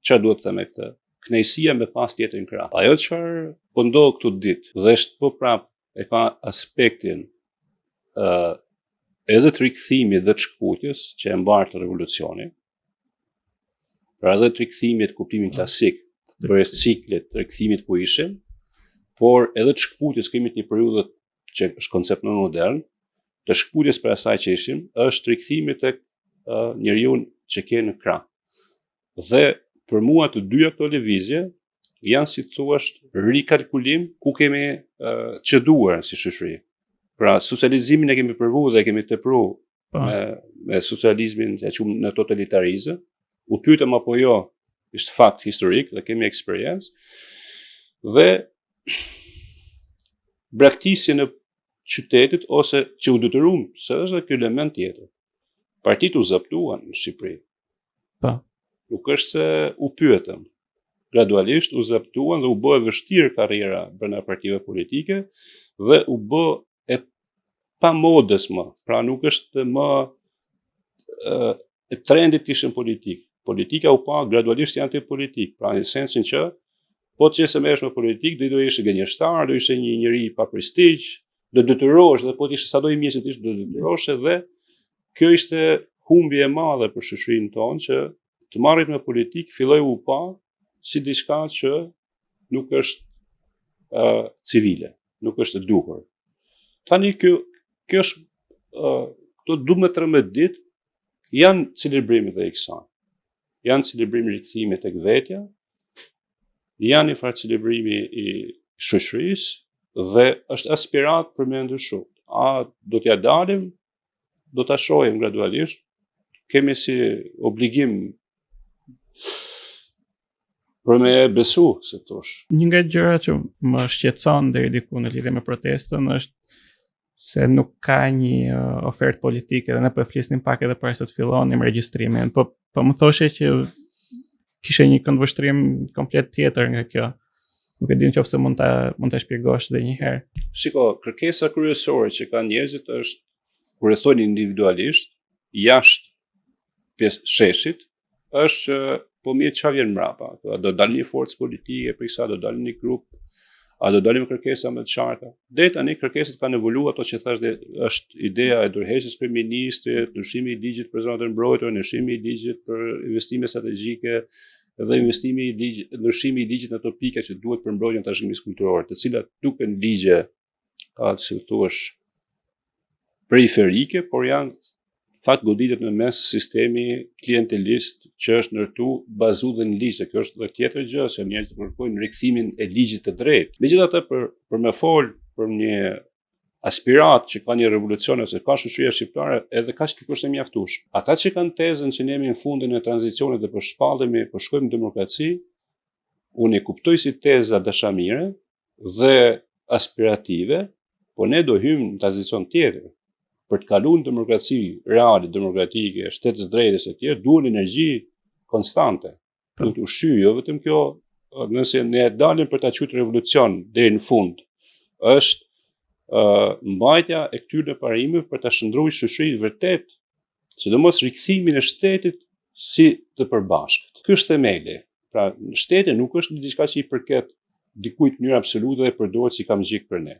A: Çfarë duhet të them me këtë? Kënaqësia me pas tjetrin krah. Ajo çfarë po ndodh këto ditë dhe është po prap e ka aspektin ë uh, edhe të rikthimit dhe të shkëputjes që e mbart revolucioni. Pra edhe të rikthimit kuptimin klasik, të bërjes ciklit, të rikthimit ku ishim, por edhe të shkëputjes krijimit një periudhë që është koncept më modern, të shkëputjes prej asaj që ishim, është rikthimi tek uh, njeriu që ke në krah. Dhe për mua të dyja këto lëvizje janë si të thuash rikalkulim ku kemi uh, çeduar si shoqëri. Pra socializimin e kemi provu dhe e kemi tepru
B: po.
A: me, me socializmin që çum në totalitarizëm. U pyetëm apo jo, është fakt historik dhe kemi eksperiencë. Dhe braktisjen e qytetit ose që u detyruam, se është edhe ky element tjetër. Partitë u zaptuan në Shqipëri.
B: Po.
A: Nuk është se u pyetëm. Gradualisht u zaptuan dhe u bë e vështirë karriera brenda partive politike dhe u bë e pa modës më. Pra nuk është më e trendit të ishte në politikë. Politika u pa gradualisht si antipolitikë, pra në sensin që po të qe se merresh me politikë, do do ishe gënjeshtar, do ishe një njeri pa prestigj, do detyrohesh dhe po të ishe sado i mirë që të ishe, do detyrohesh dhe kjo ishte humbje e madhe për shoqërinë tonë që të marrit me politikë filloi u pa si diçka që nuk është uh, civile, nuk është e duhur. Tani kjo kjo është uh, këto 12-13 ditë janë celebrimi dhe i kësaj. Janë celebrimi i rikthimit tek vetja, janë një farë celebrimi i shoqërisë dhe është aspiratë për me ndryshu. A do t'ja dalim, do ta shohim gradualisht, kemi si obligim për me besu, si
B: thosh. Një nga gjërat që më shqetëson deri diku në lidhje me protestën është se nuk ka një uh, ofertë politike dhe ne po e flisnim pak edhe para se të fillonim regjistrimin, po po më thoshe që kishe një këndvështrim komplet tjetër nga kjo. Nuk e di nëse mund ta mund ta shpjegosh edhe një
A: herë. Shiko, kërkesa kryesore që kanë njerëzit është kur e thonë individualisht, jashtë pjesë sheshit, është që po mirë çfarë vjen mbrapa. A do dalë një forcë politike për sa do dalë një grup, a do dalim kërkesa më të qarta. Deri tani kërkesat kanë evoluar ato që thash dhe është ideja e dorëheqjes kryeministrit, ndryshimi i ligjit për zonat e mbrojtura, ndryshimi i ligjit për investime strategjike dhe investimi i ligjit, ndryshimi i ligjit në ato pika që duhet për mbrojtjen e trashëgimisë kulturore, të cilat duken ligje a si thuash periferike, por janë fakt goditet në mes sistemi klientelist që është ndërtu bazu dhe në ligj, se kjo është dhe tjetër gjë, se njerëzit kërkojnë rikthimin e ligjit të drejtë. Megjithatë për për me fol për një aspiratë që ka një revolucion ose ka shoqëria shqiptare, edhe kaq nuk është e mjaftueshme. Ata që kanë tezën që ne jemi në fundin e tranzicionit dhe po shpallemi, po shkojmë në demokraci, unë e kuptoj si teza dashamire dhe aspirative, po ne do hyjmë në tranzicion tjetër. Për të kaluar në demokraci reale, demokratike, shtet të së drejtës e tjerë, duhen energji konstante. Po. Duhet ushqy, jo vetëm kjo, nëse ne dalim për ta quajtur revolucion deri në fund, është uh, mbajtja e këtyre parimeve për ta shndërruar shoqërinë vërtet, sidomos rikthimin e shtetit si të përbashkët. Ky është themeli. Pra, shteti nuk është diçka që i përket dikujt në mënyrë absolute dhe përdoret si kamxhik për ne.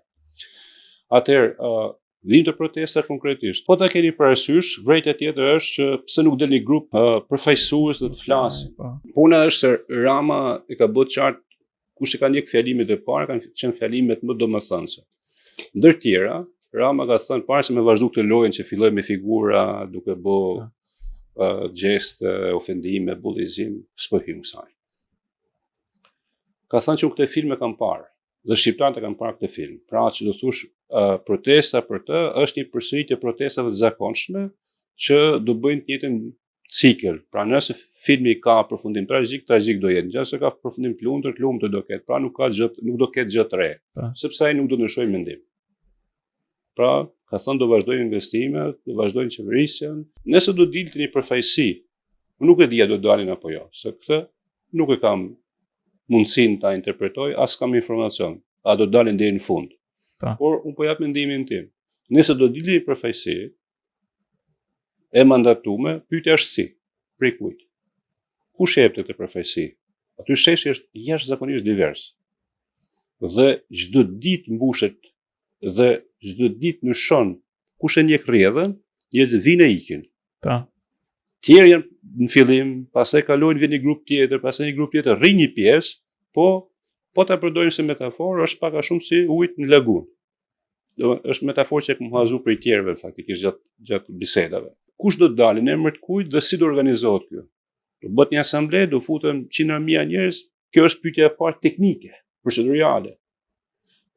A: Atëherë, uh, Vijmë te protesta konkretisht. Po ta keni parasysh, vërejtja tjetër është që pse nuk del një grup uh, përfaqësues dhe të flasin. Po. Puna është se Rama e ka bërë qartë kush e ka ndjek fjalimet e para, kanë qenë fjalimet më domethënëse. Ndër tjera, Rama ka thënë para se me vazhdu këtë lojën që filloi me figura, duke bë uh, gjeste, ofendime, bullizim, s'po hym kësaj. Ka thënë që unë këtë film e kam parë. Dhe shqiptarët e kanë parë këtë film. Pra, që do thosh, uh, protesta për të është një përsëritje e protestave të zakonshme që do bëjnë të njëjtin cikël. Pra, nëse filmi ka përfundim tragjik, tragjik do jetë. Nëse ka përfundim të lumtur, të lumtur do ketë. Pra, nuk ka gjë, nuk do ketë gjë të re, pra. sepse ai nuk do ndryshojë mendim. Pra, ka thënë do vazhdojnë investimet, do vazhdojnë qeverisjen. Nëse do dilte një përfaqësi, unë nuk e di a do dalin apo jo, se këtë nuk e kam mundësinë ta interpretoj, as kam informacion, a do dalin deri në fund. Pa. Po. Por unë po jap mendimin tim. Nëse do dilte një përfaqësi e mandatume, pyetja është si, prej kujt. Kush e jep këtë përfaqësi? Aty sheshi është jashtëzakonisht divers. Dhe çdo ditë mbushet dhe çdo ditë ndryshon kush e ndjek rrjedhën, njerëzit vijnë e ikin.
B: Po.
A: Tjerë janë në fillim, pastaj kalojnë vjen një grup tjetër, pastaj një grup tjetër, rri një pjesë, po po ta përdorim si metaforë, është pak a shumë si ujët në lagunë. Do është metaforë që e kam huazuar prej tjerëve faktikisht gjatë gjatë bisedave. Kush do të dalë në emër të kujt dhe si do organizohet kjo? Do bëhet një asamble, do futen qindra mijë njerëz. Kjo është pyetja e parë teknike, procedurale.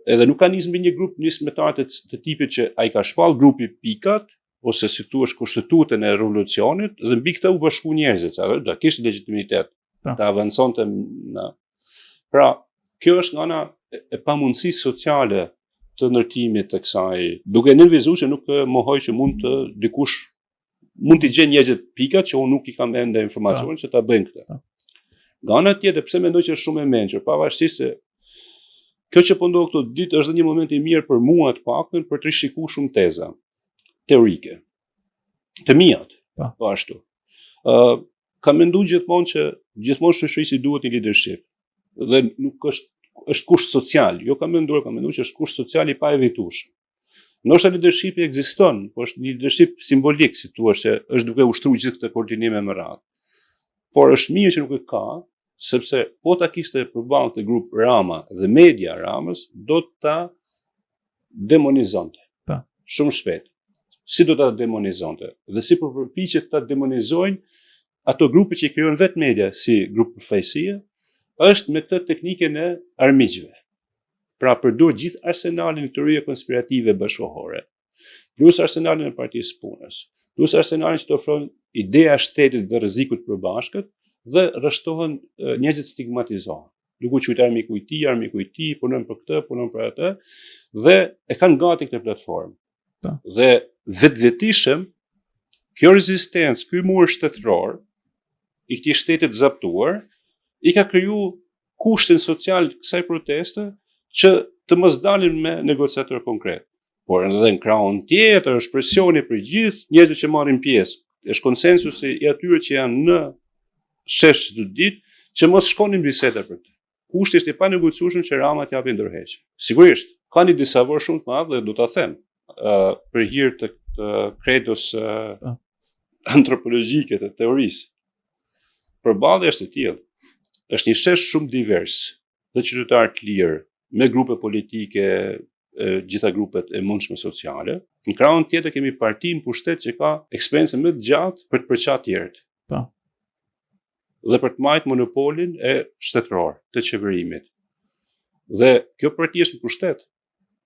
A: Edhe nuk ka nisë mbi një grup nismëtar të, të tipit që ai ka shpall grupi pikat ose si thua kushtetutën e revolucionit dhe mbi këtë u bashku njerëzit, sa do kishte legjitimitet po. të avanconte në Pra, kjo është nga ana e pamundësisë sociale të ndërtimit të kësaj, duke nënvizuar që nuk mohoj që mund të dikush mund t'i gjejnë njerëzit pikat që unë nuk i kam ende informacionin që ta bëjnë këtë. Nga ana tjetër, pse mendoj që është shumë e mençur, pavarësisht se kjo që po ndodh këto ditë është dhe një moment i mirë për mua të paktën për të rishikuar shumë teza teorike. Të miat, po, po ashtu. Ë uh, kam menduar gjithmonë që gjithmonë shoqërisë i duhet një leadership dhe nuk është është kusht social, jo kam menduar, kam menduar që është kusht social i paevitueshëm. Ndoshta leadershipi ekziston, po është një leadership simbolik, si thua se është duke ushtruar gjithë këtë koordinim e me radhë. Por është mirë që nuk e ka, sepse po ta kishte përballë këtë grup Rama dhe media Ramës, do ta demonizonte.
B: Pa.
A: Po. Shumë shpejt. Si do ta demonizonte? Dhe si po përpiqet ta demonizojnë ato grupe që i krijon vetë media si grup përfaqësie, është me këtë teknikën e armiqve. Pra përdor gjithë arsenalin e teorive konspirative bashkëkohore, plus arsenalin e Partisë së Punës, plus arsenalin që të ofron ideja e shtetit dhe rrezikut të përbashkët dhe rreshtohen njerëzit stigmatizohen duke u quajtur armiku i tij, armiku i tij, punon për këtë, punon për atë dhe e kanë gati këtë platformë.
B: Po.
A: Dhe vetvetishëm kjo rezistencë, ky mur shtetëror i këtij shteti të zaptuar i ka kriju kushtin social kësaj proteste që të mos dalin me negociator konkret. Por edhe në krahun tjetër është presioni për gjithë njerëzit që marrin pjesë. Është konsensusi i atyre që janë në shesh çdo ditë që mos shkonin biseda për të. Kushti është i panegociueshëm që Rama të japë dorëheqje. Sigurisht, ka një disavor shumë të madh dhe do ta them, uh, për hir të, të kredos uh, antropologjike të teorisë. Përballja është e tillë. Është një shesh shumë divers dhe qytetarë të lirë me grupe politike, e, gjitha grupet e mundshme sociale. Në krahun tjetër kemi partinë pushtet që ka eksperiencën më të gjatë për të përçarë tjerët.
B: Po.
A: Dhe për të majtë monopolin e shtetëror të qeverimit. Dhe kjo parti është në pushtet.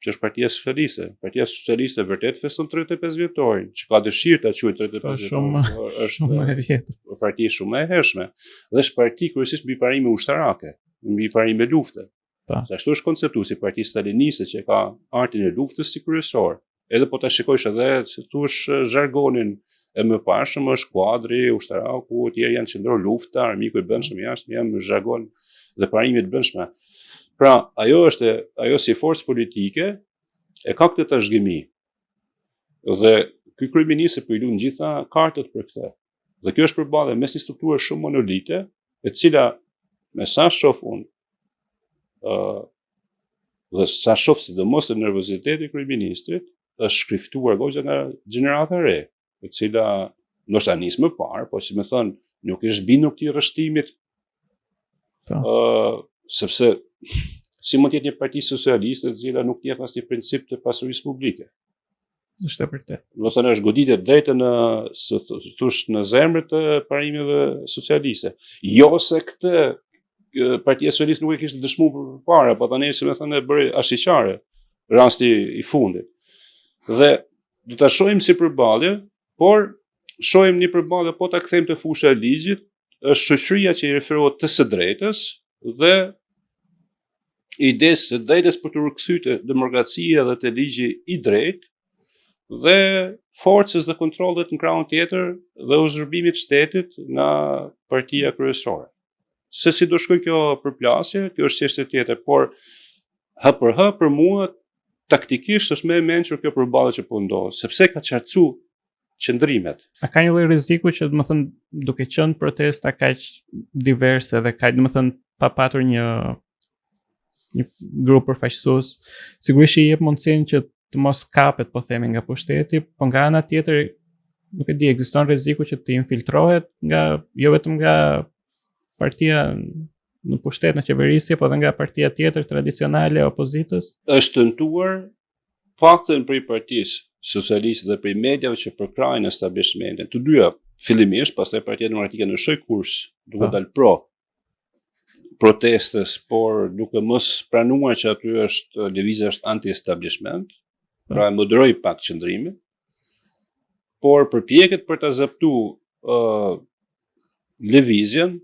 A: Që është Partia Socialiste. Partia Socialiste vërtet feston 35 vjetorin, që ka dëshirë ta quajë 35
B: po, vjetorin. Shumë, po, është shumë e vjetër.
A: Parti shumë e hershme. Dhe është parti kryesisht mbi parime ushtarake, mbi parime lufte.
B: Po.
A: Se ashtu është konceptuar si parti staliniste që ka artin e luftës si kryesor. Edhe po ta shikojsh edhe si thuash zhargonin e mëparshëm është kuadri, ushtaraku, të tjerë janë qendror lufta, armiku i brendshëm i jashtëm janë zhargon dhe parime të brendshme. Pra, ajo është ajo si forcë politike e ka këtë trashëgimi. Dhe ky kryeministër po i luan gjitha kartët për këtë. Dhe kjo është përballje mes një strukture shumë monolite, e cila me sa shoh unë, ë uh, dhe sa shoh sidomos te nervoziteti i kryeministrit, është shkriftuar goxha nga gjenerata e re, e cila ndoshta nis më parë, po si me thënë, nuk është bindur këtij rreshtimit.
B: Ë,
A: uh, sepse si mund të jetë një parti socialiste e cila nuk njeh asnjë princip të pasurisë publike.
B: Është e vërtetë.
A: Do të thënë është goditje drejt në si thosh në zemër të parimeve socialiste. Jo se këtë Partia Socialiste nuk e kishte dëshmuar përpara, po tani si me thënë e bëri ashiqare rasti i fundit. Dhe do ta shohim si përballje, por shohim një përballje po ta kthejmë te fusha e ligjit, është shoqëria që i referohet të së drejtës dhe idesë së drejtës për t'u rikthyer te demokracia dhe te ligji i drejtë dhe forcës dhe kontrollit në krahun tjetër dhe uzurpimit të shtetit nga partia kryesore. Se si do shkojë kjo përplasje, kjo është çështje tjetër, por hë për hë për mua taktikisht është më e mençur kjo përballje që po ndodh, sepse ka qartësu qëndrimet.
B: A ka një lloj rreziku që, domethënë, duke qenë protesta kaq diverse dhe kaq, domethënë, pa patur një një grup përfaqësues, sigurisht i jep mundësinë që të mos kapet, po themi, nga pushteti, po nga ana tjetër nuk e di, ekziston rreziku që të infiltrohet nga jo vetëm nga partia në pushtet në qeverisje, po edhe nga partia tjetër tradicionale e opozitës.
A: Është tentuar paktën prej partisë socialiste dhe prej mediave që përkrahin establishmentin. Të dyja fillimisht, pastaj Partia Demokratike ndryshoi kurs, duke po. dalë pro protestës, por duke mos pranuar që aty është lëvizja është anti-establishment, po. pra e moderoi pak qëndrimin, por përpjekjet për ta zaptu uh, lëvizjen,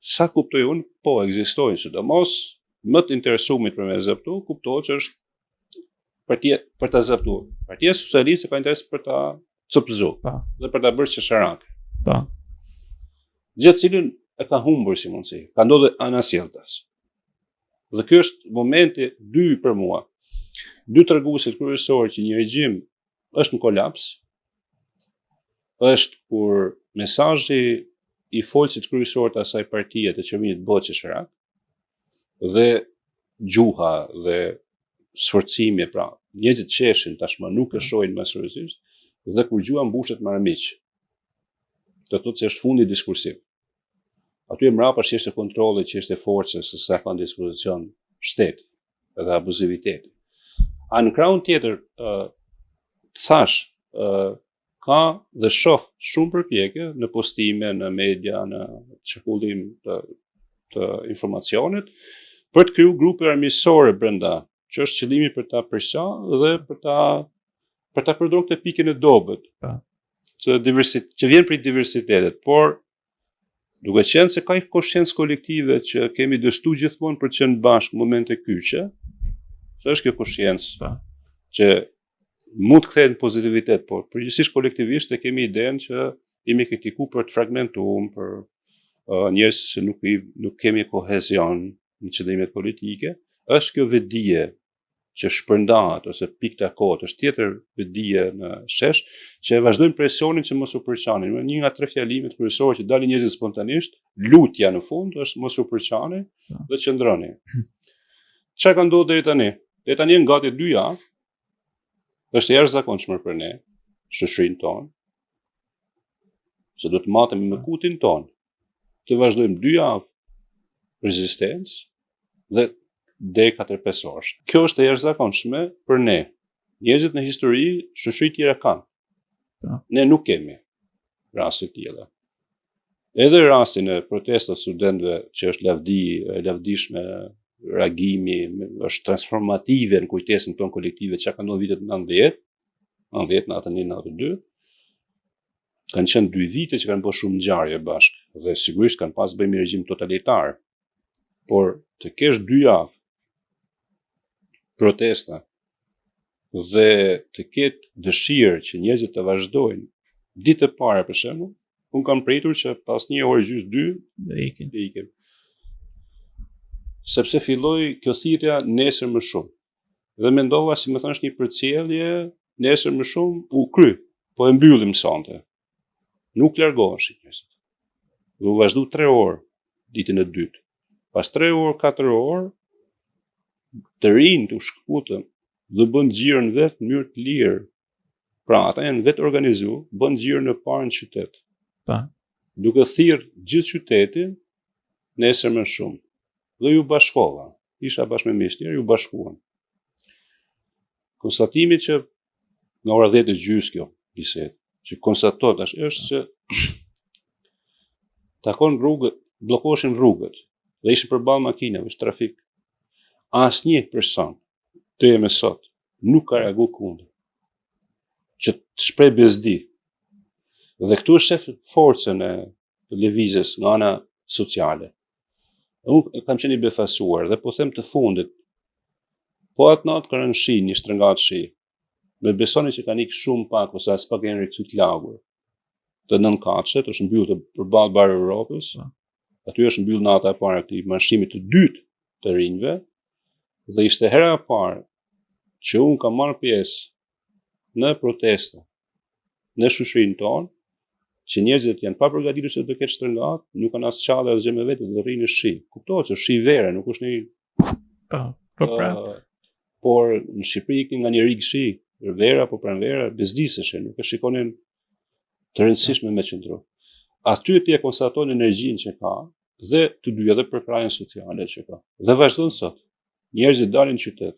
A: sa kuptoj unë, po ekzistojnë, sidomos më të interesumit për me zaptu, kuptohet që është partia për ta zaptu. Partia Socialiste ka interes për ta copëzu
B: po.
A: dhe për ta bërë qesharake.
B: Po.
A: Gjë të cilën e ka humbur si mundësi. Ka ndodhur anasjelltas. Dhe ky është momenti dy për mua. Dy treguesit kryesorë që një regjim është në kolaps, është kur mesazhi i folësit kryesor të asaj partie të qeverimit bëhet qesharak dhe gjuha dhe sforcimi, pra, njerëzit qeshin tashmë nuk e shohin më seriozisht dhe kur gjuha mbushet me armiq. Do të thotë se është fundi diskursiv. Aty e mbrapa është çështje kontrolli, çështje forcës se sa ka në dispozicion shteti dhe abuziviteti. A në krahun tjetër, uh, thash, uh, ka dhe shoh shumë përpjekje në postime, në media, në qarkullim të, të informacionit, për të kriju grupe armiqësore brenda, që është qëllimi për ta përça dhe për ta për ta përdorur këtë pikën e dobët.
B: Po.
A: Që diversit, që vjen prej diversitetit, por duke qenë se ka një koshiencë kolektive që kemi dështu gjithmonë për të qenë bashkë në momente kyçe, se është kjo koshiencë
B: po.
A: që mund të kthehet në pozitivitet, por përgjithsisht kolektivisht e kemi idenë që jemi kritiku për të fragmentuar, për uh, njerëz që nuk i nuk kemi kohezion në qëndrimet politike, është kjo vetëdije që shpërndahet ose pikëtakohet, është tjetër vetëdije në shesh që e vazhdojnë presionin që mos u përçani. Një nga tre fjalimet kryesore që dalin njerëzit spontanisht, lutja në fund është mos u përçani po. dhe qëndroni. Çfarë ka ndodhur deri tani? Deri tani janë gati dy javë Është e jashtëzakonshme për ne, shoqërinë tonë, se do të matemi me kutin tonë, të vazhdojmë dy javë rezistencë dhe deri 4-5 orësh. Kjo është e jashtëzakonshme për ne. Njerëzit në histori, shoqëri tjera kanë.
B: Po.
A: Ne nuk kemi raste të tilla. Edhe rastin e protestës studentëve që është lavdi e lavdishme reagimi është transformative në kujtesën tonë kolektive çka ka ndodhur vitet 90, 90, 91, 92, kanë qenë dy vite që kanë bërë shumë ngjarje bashkë dhe sigurisht kanë pas bëjnë me regjim totalitar. Por të kesh dy javë protesta dhe të ketë dëshirë që njerëzit të vazhdojnë ditë e parë për shembull, unë kam pritur që pas një orë gjysë dy
B: dhe ikin.
A: Dhe ikin. Sepse filloi kjo thirrja nesër më shumë. Dhe mendova si me thënë është një përcjellje, nesër më shumë u kry, po e mbyllim sonte. Nuk largoheshin njerëzit. Dhe u vazhdu 3 orë ditën e dytë. Pas 3 orë, 4 orë, të rinjtë u shkëputën dhe bënë xhiron vetë në mënyrë të lirë. Pra, ata janë vetë organizu, bënë xhiron e parë në qytet.
B: Pa.
A: Duke thirrë gjithë qytetin, nesër më shumë. Dhe iu bashkova. Isha bashkë me miq tjerë, iu bashkuam. Konstatimi që nga ora 10 e gjysë kjo bisedë, që konstatohet tash është që takon rrugët, bllokoheshin rrugët dhe ishin përballë makinave, është trafik. Asnjë person deri më sot nuk ka reaguar kundër. Që të shpreh bezdi. Dhe këtu e shef forcën e lëvizjes nga ana sociale. Unë kam qenë i befasuar dhe po them të fundit. Po atë natë ka rënë shi, një shtrëngatë shi. Më besoni që kanë ikë shumë pak ose aspak janë rikthy të lagur. Te nëntëkatëshet është mbyllur të përballë Bar Europës. Po. Aty është mbyllur nata e parë e këtij marshimi të dytë të rinjve dhe ishte hera e parë që unë kam marrë pjesë në protesta në shoqërinë tonë, që njerëzit janë pa përgatitur se do ketë shtrëngatë, nuk kanë as çadra as gjë me vete dhe rrinë në shi. Kuptohet se shi vere, nuk është një
B: Po, po pra.
A: Uh, por në Shqipëri iknin nga një rigë shi, vera apo pranvera, bezdiseshin, nuk e shikonin të rëndësishme me qëndru. Aty ti e konstaton energjinë që ka dhe të dyja dhe përkrahjen sociale që ka. Dhe vazhdon sot. Njerëzit dalin në qytet,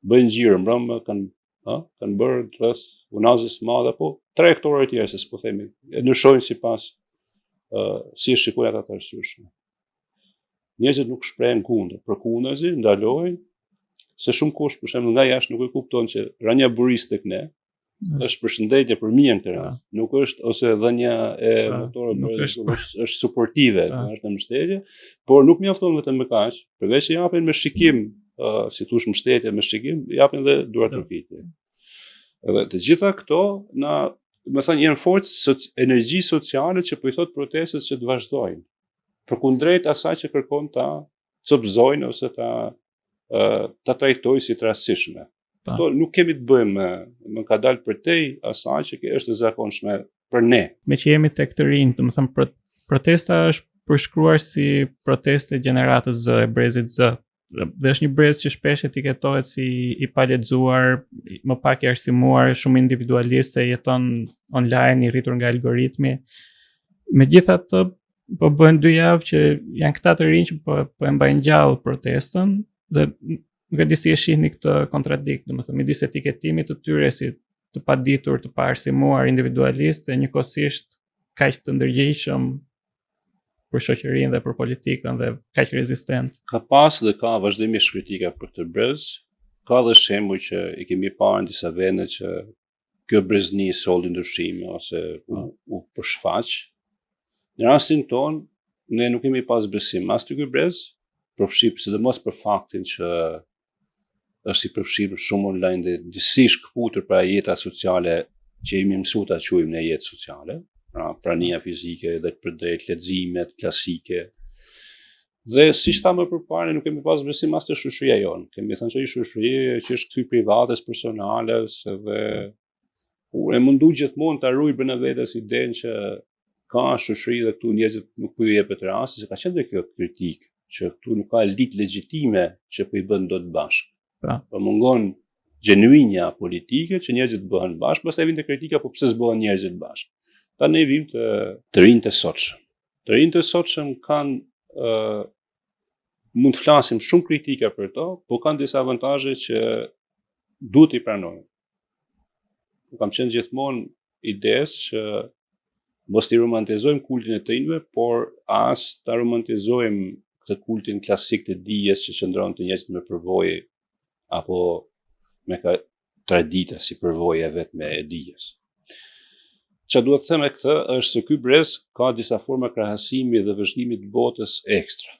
A: bëjnë xhiro, mbrëmë kanë ë, kanë bërë rreth unazës së madhe apo trajektore të tjera se s'po themi, e ndryshojnë sipas ë si e shikojnë ata të arsyeshme. Njerëzit nuk shprehen kundër, përkundrazi ndalojnë se shumë kush për shembull nga jashtë nuk e kupton që rënia e burisë tek ne është përshëndetje për mirë në këtë rast. Nuk është ose dhënia e motorit për është, është, është suportive, është në mbështetje, por nuk mjafton vetëm me kaq, përveç që japin me shikim uh, si thush mbështetje me shikim, japin dhe duartrokitje. Edhe të gjitha këto na, me thënë, janë forcë soci, energji sociale që po i thot protestës që të vazhdojnë. Përkundrejt asaj që kërkon ta copëzojnë ose ta uh, ta trajtojë si të rastësishme. Këto nuk kemi të bëjmë me, më ka dalë përtej asaj që është e zakonshme për ne.
B: Meqë jemi tek të rinjtë, domethënë pro, protesta është përshkruar si protestë e gjeneratës Z, e brezit Z. Dhe është një brez që shpesh etiketohet si i palexuar, më pak i arsimuar, shumë individualist, se jeton online, i rritur nga algoritmi. Megjithatë, po bëhen dy javë që janë këta të rinj që po po e mbajnë gjallë protestën dhe nuk e di si e shihni këtë kontradikt, domethënë midis etiketimit të tyre si të paditur, të paarsimuar, individualist e njëkohësisht kaq të ndërgjegjshëm për shoqërinë dhe për politikën dhe kaq rezistent.
A: Ka pas dhe ka vazhdimisht kritika për këtë brez, ka dhe shembuj që i kemi parë në disa vende që kjo brezni solli ndryshime ose u, u përshfaq. Në rastin tonë, ne nuk kemi pas besim as te ky brez, përfshi sidomos për faktin që është i përfshirë shumë online dhe disi shkëputur pra jeta sociale që jemi mësuar ta quajmë ne jetë sociale, pra prania fizike dhe të përdrejt leximet klasike. Dhe siç thamë më përpara, ne nuk kemi pas besim as te shoqëria jonë. Kemi thënë që një shoqëri që është kthy privates, personales dhe u e mundu gjithmonë ta ruaj brenda vetes idenë që ka shoqëri dhe këtu njerëzit nuk po ju jepet rasti, se ka qenë dhe kjo kritikë që këtu nuk ka elitë legjitime që po i bën dot bashkë.
B: Po.
A: Po mungon gjenuinja politike që njerëzit bëhen bashkë, pastaj vinte kritika po pse s'bëhen njerëzit bashkë. Tani vim te të rinjtë e sotshëm. Të rinjtë e sotshëm kanë ë uh, mund të flasim shumë kritika për to, po kanë disa avantazhe që duhet t'i pranojmë. Unë kam qenë gjithmonë idesë që mos t'i romantizojmë kultin e të rinjve, por as ta romantizojmë. këtë kultin klasik të dijes që qëndron te njerëzit me përvojë apo me ka tradita si përvojë e vetme e dijes. Çka dua të them me këtë është se ky brez ka disa forma krahasimi dhe vëzhgimi të botës ekstra.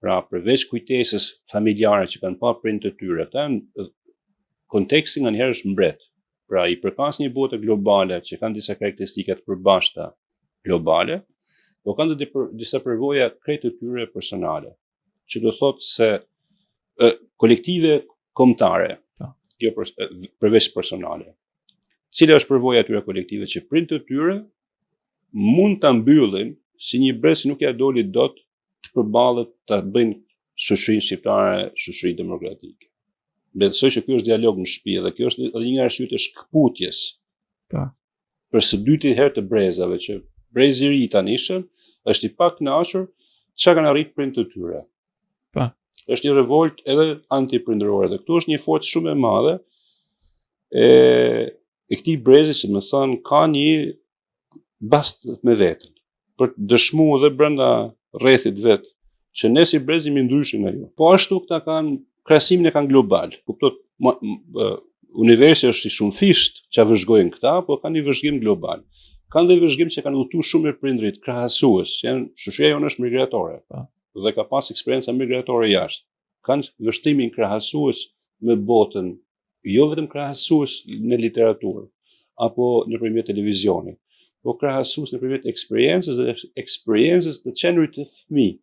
A: Pra, përveç kujtesës familjare që kanë pa prindët e tyre, ata janë konteksti nganjëherë është mbret. Pra, i përkas një bote globale që kanë disa karakteristika të përbashkëta globale, po kanë dhe disa përvoja krejt të tyre personale, që do thotë se e, kolektive kombëtare, po. jo për, përveç personale. Cila është përvoja e tyre kolektive që prindët e tyre mund ta mbyllin si një brez që nuk ia doli dot të përballet ta bëjnë shoqërinë shqiptare shoqëri demokratike. Besoj që ky është dialog në shtëpi dhe kjo është edhe një nga arsyet e shkëputjes.
B: Po.
A: Për së dyti herë të brezave që brezi i ri i tanishëm është i pakënaqur çka kanë arritur prindët e tyre.
B: Po.
A: Është një revolt edhe antiprindërore dhe këtu është një forcë shumë e madhe e e këtij brezi, si me thënë, ka një bast me veten, për të dëshmu edhe brenda rrethit vet, që ne si brez jemi ndryshe nga ju. Po ashtu këta kanë, krahasimin e kanë global, kuptot, universi është i shumëfisht që vëzhgojnë këta, po kanë një vëzhgim global. Kanë dhe vëzhgim që kanë udhëtu shumë me prindrit, krahasues, janë, shoqëria jonë është migratore,
B: po.
A: dhe ka pas eksperienca migratore jashtë. Kanë vështrimin krahasues me botën jo vetëm krahasues në literaturë apo nëpërmjet televizionit, po krahasues nëpërmjet eksperiencës dhe eksperiencës të qenurit të fëmijë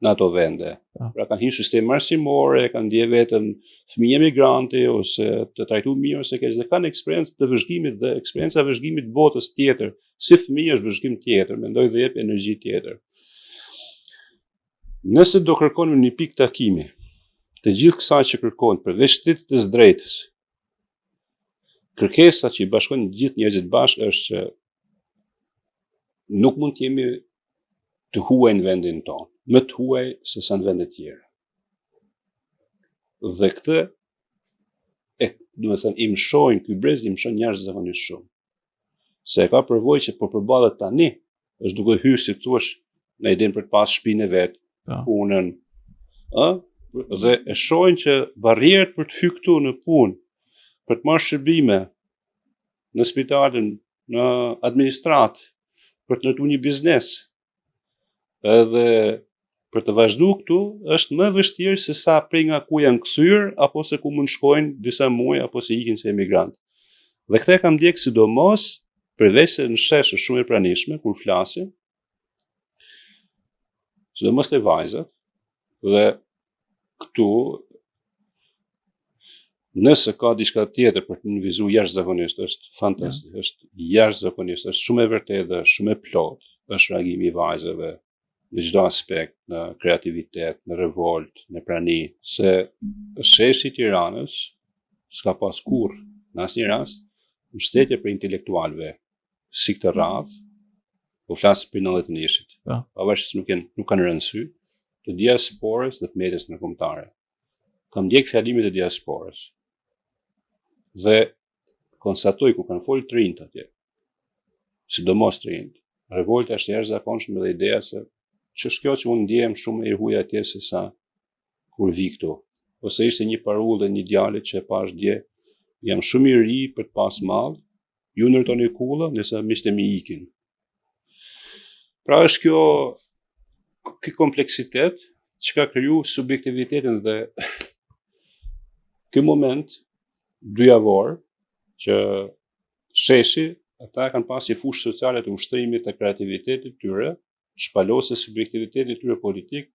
A: në ato vende.
B: Po.
A: Pra kanë hyrë në sistem arsimor, e kanë ndje veten fëmijë emigranti ose të trajtuar mirë ose keq dhe kanë eksperiencë të vëzhgimit dhe eksperienca e vëzhgimit botës tjetër, si fëmijë është vëzhgim tjetër, mendoj dhe jep energji tjetër. Nëse do kërkonim një pikë takimi, të gjithë kësaj që kërkojnë përveç shtetit të së drejtës, kërkesa që i bashkon gjithë njerëzit bashkë është që nuk mund të jemi të huaj në vendin tonë, më të huaj se sa në vende të tjera. Dhe këtë e, domethënë, i mëshojnë, ky brez i mëshon jashtëzakonisht shumë. Se e ka përvojë që po përballet tani, është duke hyrë si thuash në idenë për të pas shtëpinë e vet,
B: po.
A: punën, ë? Dhe e shohin që barrierat për të hyrë këtu në punë, për të marrë shërbime në spitalin, në administratë, për të ndërtuar një biznes, Edhe për të vazhdu këtu është më vështirë se sa prej nga ku janë kthyer apo se ku mund shkojnë disa muaj apo se ikin si emigrant. Dhe këtë e kam ndjek sidomos përveç se në shesh është shumë e pranishme kur flasim, sidomos te vajzat, dhe këtu nëse ka diçka tjetër për të nënvizuar jashtëzakonisht është fantastik, ja. është jashtëzakonisht, është shumë e vërtetë dhe shumë e plotë, është reagimi i vajzave në çdo aspekt, në kreativitet, në revolt, në prani, se sheshi i Tiranës s'ka pas kurrë në asnjë rast mbështetje prej intelektualëve si këtë radhë, po flas për 91-shit.
B: Po.
A: Pavarësisht se nuk janë nuk kanë rënë sy, të diasporës dhe të medias ndërkombëtare. Kam ndjek fjalimet e diasporës. Dhe konstatoj kur kanë folë të rinjtë atje. Sidomos të rinjtë. Revolta është e jashtëzakonshme dhe ideja se ç'është kjo që unë ndjehem shumë i huaj atje se sa kur vi këtu. Ose ishte një parullë e një djali që e pash dje, jam shumë i ri për të pas mall, Ju ndërtoni kulla, ndërsa miqtë e mi ikin. Pra është kjo ky kompleksitet që ka kriju subjektivitetin dhe ky moment dyjavor që sheshi ata kanë pas një fushë sociale të ushtrimit të kreativitetit tyre, shpalosjes subjektivitetit tyre politik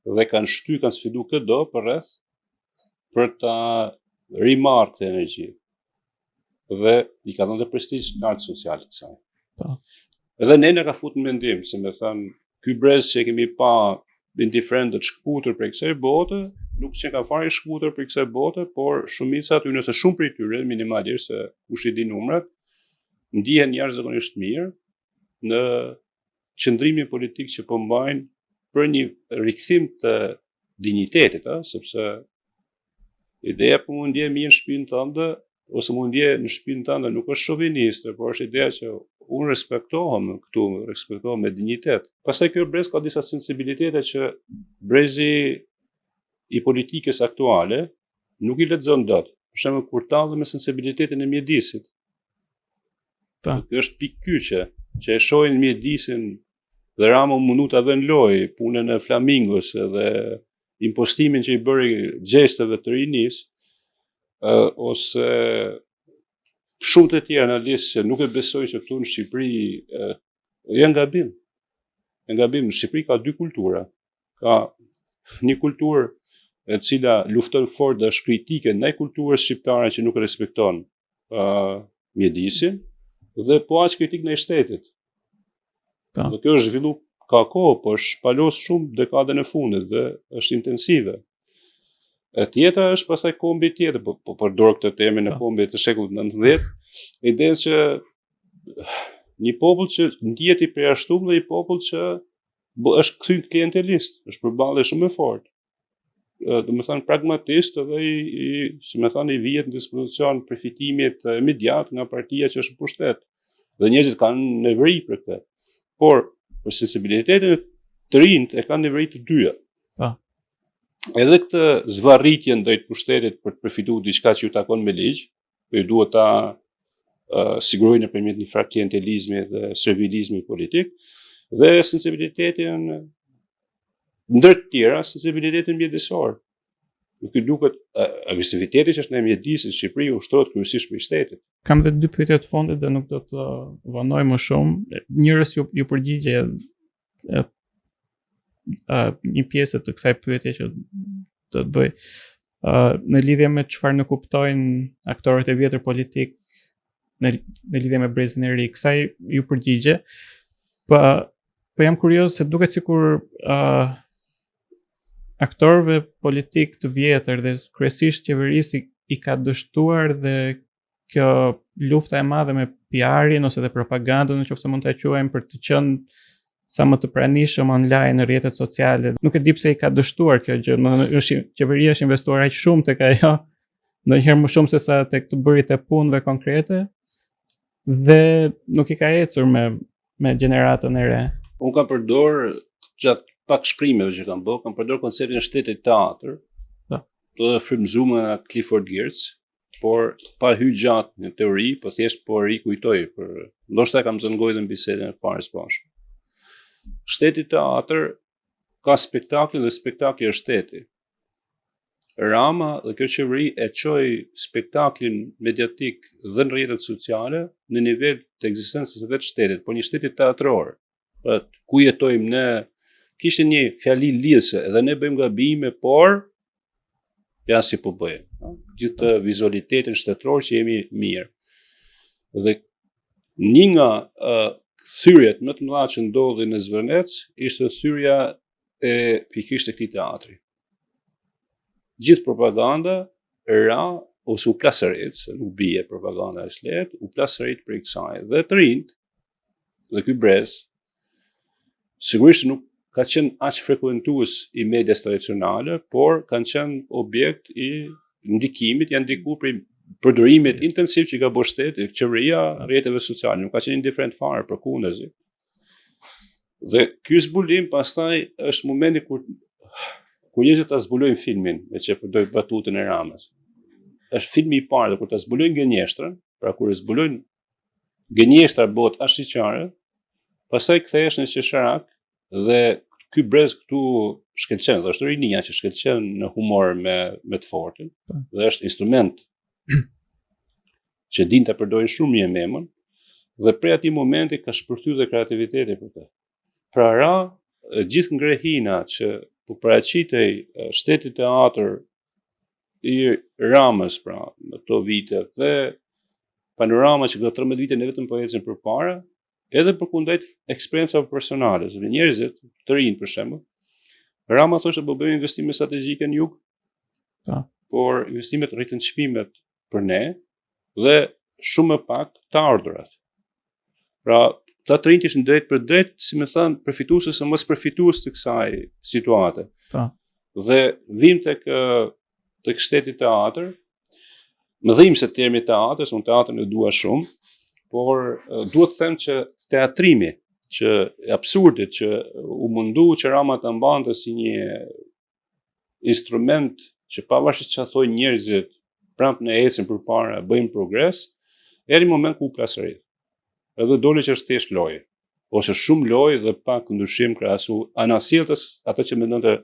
A: dhe kanë shty, kanë sfidu këdo përreth për ta rimarrë këtë energji. Dhe i ka dhënë dhe prestigj të lartë social kësaj.
B: Po.
A: Edhe ne na ka fut në mendim, se me thënë, ky brez që e kemi pa indiferent dhe të shkëputur prej kësaj bote, nuk që ka fare i shkëputur prej kësaj bote, por shumica aty nëse shumë prej tyre, minimalisht se kush i di numrat, ndihen jashtëzakonisht mirë në qëndrimin politik që po mbajnë për një rikthim të dinjitetit, ë, sepse ideja për m'u ndje mirë në shtëpinë tënde ose m'u ndje në shtëpinë tënde nuk është shoviniste, por është ideja që unë respektohem këtu, respektohem me dinjitet. Pastaj kjo brez ka disa sensibilitete që brezi i politikës aktuale nuk i lexon dot. Për shembull, kur tallen me sensibilitetin e mjedisit. Po. Kjo është pikë kyçe që e shohin mjedisin dhe Rama u mundu ta vënë në lojë punën e flamingos edhe impostimin që i bëri gjesteve të rinisë, ose shumë të tjerë analistë që nuk e besojnë që këtu në Shqipëri janë gabim. Janë gabim. Në Shqipëri ka dy kultura. Ka një kulturë e cila lufton fort dhe është kritike ndaj kulturës shqiptare që nuk respekton uh, mjedisin dhe po aq kritik ndaj shtetit. Po. Dhe kjo është zhvillu ka kohë, po është shpalos shumë dekadën e fundit dhe është intensive. E tjetra është pastaj kombi tjetër, po, po përdor këtë termin e po. kombit të shekullit 19, idenë që një popull që ndihet i përjashtuar dhe një popull që është kthy klientelist, është përballje shumë e fortë. Domethënë pragmatist dhe i, i si me thënë, i vihet në dispozicion përfitimit imediat nga partia që është në pushtet. Dhe njerëzit kanë neveri për këtë. Por, për sensibilitetin e të rinjtë e kanë neveri të dyja. Pa. Po. Edhe këtë zvarritjen drejt pushtetit për të përfituar diçka që ju takon me ligj, po ju duhet ta uh, sigurojnë nëpërmjet një farë klientelizmi dhe servilizmi politik, dhe sensibilitetin ndër të tjera, sensibilitetin mjedisor. Nuk i duket agresiviteti që është në mjedisin në Shqipëri ushtrohet kryesisht prej
B: shtetit. Kam dhe dy pyetje të fundit dhe nuk do të vonoj më shumë. Njërës ju ju përgjigje e, e, një pjesë të kësaj pyetje që do të bëj uh, në lidhje me çfarë nuk kuptojnë aktorët e vjetër politik në në lidhje me brezin e ri. Kësaj ju përgjigje. Po po jam kurioz se duket sikur uh, aktorëve politik të vjetër dhe kryesisht qeverisë i, i ka dështuar dhe kjo lufta e madhe me PR-in ose dhe propagandën, në qoftë se mund ta quajmë për të qenë sa më të pranishëm online në rrjetet sociale. Nuk e di pse i ka dështuar kjo gjë. Domethënë është qeveria është investuar aq shumë tek ajo, ndonjëherë më shumë se sa tek të bërit e punëve konkrete dhe nuk i ka ecur me me gjeneratën e
A: re. Unë kam përdor gjatë pak shkrimeve që kam bërë, kam përdor konceptin e shtetit teatër. Po. Të frymëzuar nga Clifford Geertz, por pa hy gjatë në teori, po thjesht po rikujtoj për ndoshta e kam zënë gojën në bisedën e parë së bashku. Shteti teatër ka spektaklin dhe spektakli është shteti. Rama dhe kjo qeveri e çoi spektaklin mediatik dhe në rrjetet sociale në nivel të ekzistencës së vetë shtetit, por një shteti teatror. Pra, ku jetojmë ne, kishte një fjali lidhëse edhe ne bëjmë gabime, por ja si po bëjmë. Gjithë të vizualitetin shtetëror që jemi mirë. Dhe një nga uh, thyrjet më të mëdha që ndodhi në Zvërnec ishte thyrja e pikërisht e këtij teatri. Gjithë propaganda ra ose u plasërit, se nuk bie propaganda e lehtë, u plasërit prej kësaj. Dhe të rinjtë, dhe ky brez, sigurisht nuk ka qenë aq frekuentues i medias tradicionale, por kanë qenë objekt i ndikimit, janë ndikuar prej përdorimit intensiv që ka bërë shteti, qeveria rrjeteve sociale, nuk ka qenë indiferent fare përkundrazi. Dhe ky zbulim pastaj është momenti kur kur njerëzit ta zbulojnë filmin, meqë përdor batutën e Ramës. Është filmi i parë dhe kur ta zbulojnë gënjeshtrën, pra kur e zbulojnë gënjeshtra bëhet ashiqare, pastaj kthehesh në qesharak dhe ky brez këtu shkëlqen, dhe është rinia që shkëlqen në humor me me të fortin po. dhe është instrument që din ta përdorin shumë mirë memën dhe prej atij momenti ka shpërthy dhe kreativiteti për të. Pra ra gjithë ngrehina që po paraqitej shteti teatër i Ramës pra në këto vite dhe panorama që këto 13 vite ne vetëm po ecim përpara, edhe përkundrejt eksperiencave personale, sepse njerëzit të rinj për shembull, Rama thoshte po bëjmë investime strategjike në jug. Po. Por investimet rritën çmimet për ne dhe shumë më pak të ardhurat. Pra, këta të rinjtë ishin drejtpërdrejt, si me thënë, përfitues ose mos përfitues të kësaj situate. Po. Dhe vim tek tek shteti teatër, më dhimbset termi teatër, se unë teatrin e dua shumë, Por duhet të them që teatrimi që absurdit që u mundu që Rama ta mbante si një instrument që pavarësisht çfarë thonë njerëzit, prapë ne ecim përpara, bëjmë progres, erdhi një moment ku u plasarit. Edhe doli që është thjesht lojë, ose shumë lojë dhe pak ndryshim krahasu anasjelltas atë që mendonte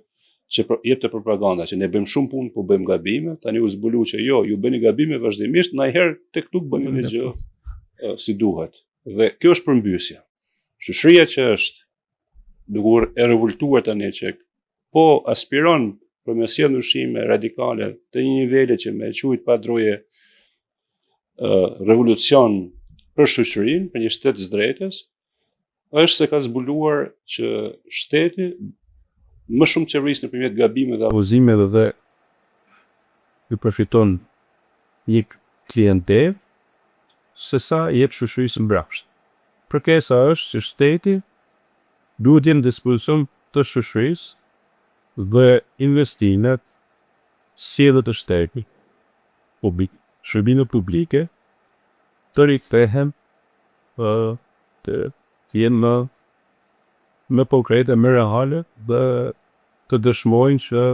A: që për, jepte propaganda, që ne bëjmë shumë punë, po bëjmë gabime, tani u zbulu që jo, ju bëni gabime vazhdimisht, ndonjëherë tek nuk bëni një gjë si duhet. Dhe kjo është përmbysja. Shoqëria që është duke e revoltuar tani që po aspiron për me sjellë ndryshime radikale të një niveli që me quajt pa droje revolucion për shoqërinë, për një shtet të drejtës, është se ka zbuluar që shteti më shumë qeveris nëpërmjet gabimeve dhe
C: abuzimeve dhe ju përfiton një klientelë se sa i jep shoqërisë mbrapsht. Kërkesa është që shteti duhet të jetë në dispozicion të shoqërisë dhe investimet, sjelljet e shtetit, publik, shërbimet publike të rikthehen të jenë më më konkrete, më reale dhe të dëshmojnë që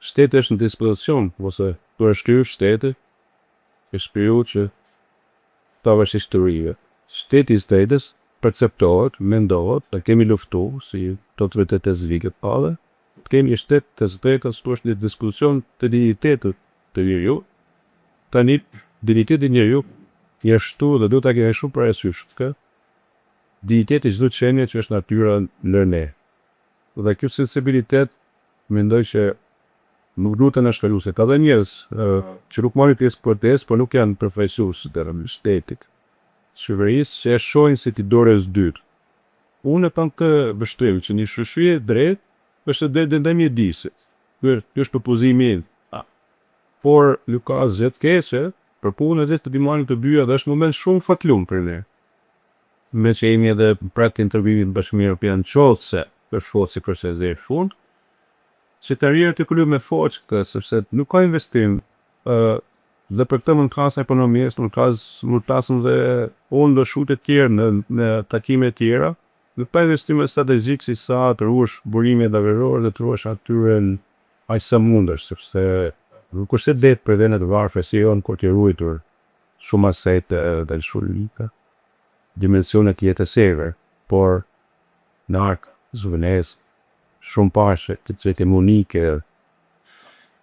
C: shteti është në dispozicion ose kur është kriju shteti, është kriju që pavarësisht të rive. Shteti i së drejtës perceptohet, mendohet, dhe kemi luftu si autoritet civike pare, kemi një shtet të së drejtës ku është në dispozicion të dinjitetit të njeriut. Tani dinjiteti i njeriut është shtu dhe duhet ta kemi shumë parasysh këtë. Dinjiteti i çdo qenie që është natyra ndër ne. Dhe ky sensibilitet mendoj që nuk duhet të na shkalu, se ka dhe njerëz që nuk marrin pjesë në protestë, por nuk janë përfaqësues të shtetit, qeverisë, që e shohin si të dorës dytë. Unë e kam këtë vështrim që një shoqëri e drejtë është e drejtë dhe ndaj mjedisit. Ky është propozimi im. Por nuk ka asgjë të keqe për punën e zezë të marrin të dyja dhe është moment shumë fatlum për ne. Me që jemi edhe prag të integrimit në Bashkimin Evropian, qoftë se përshkohet si proces deri në fund, që të arrijë artikulim me forcë këtë, sepse nuk ka investim dhe për këtë mund të flasin ekonomistë, mund të flas, mund të flasin dhe unë dhe shumë të tjerë në në takime të tjera, nuk ka investime strategjik si sa të ruash burimet natyrore dhe të ruash natyrën aq sa mundesh, sepse nuk është e lehtë për vende të varfra si jonë për të ruajtur shumë asete dhe shumë dimensione të jetës seve, por në arkë, Zvënes, shumë parqe të cilat janë unike,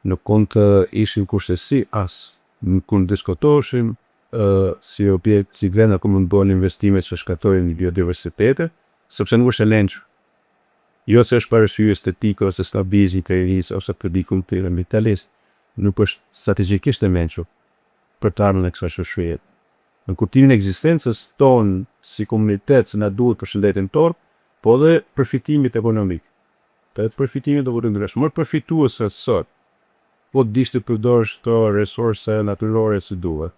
C: nuk mund të ishin kurrsesi as nuk mund diskutoheshin si objekt, si vende ku mund të bëhen investime që shkatërrojnë biodiversitetin, sepse nuk është e mençur. Jo se është për arsye estetike ose snobizmi të rinisë ose për dikun tjetër ambientalist, nuk është strategjikisht e mençur për të ardhmen e kësaj shoqërie. Në kuptimin e ekzistencës tonë si komunitet, se na duhet për shëndetin tonë, po edhe përfitimit ekonomik. Të përfitimit ekonomik është më përfituese sot, po të dish të përdorësh këto resurse natyrore si duhet.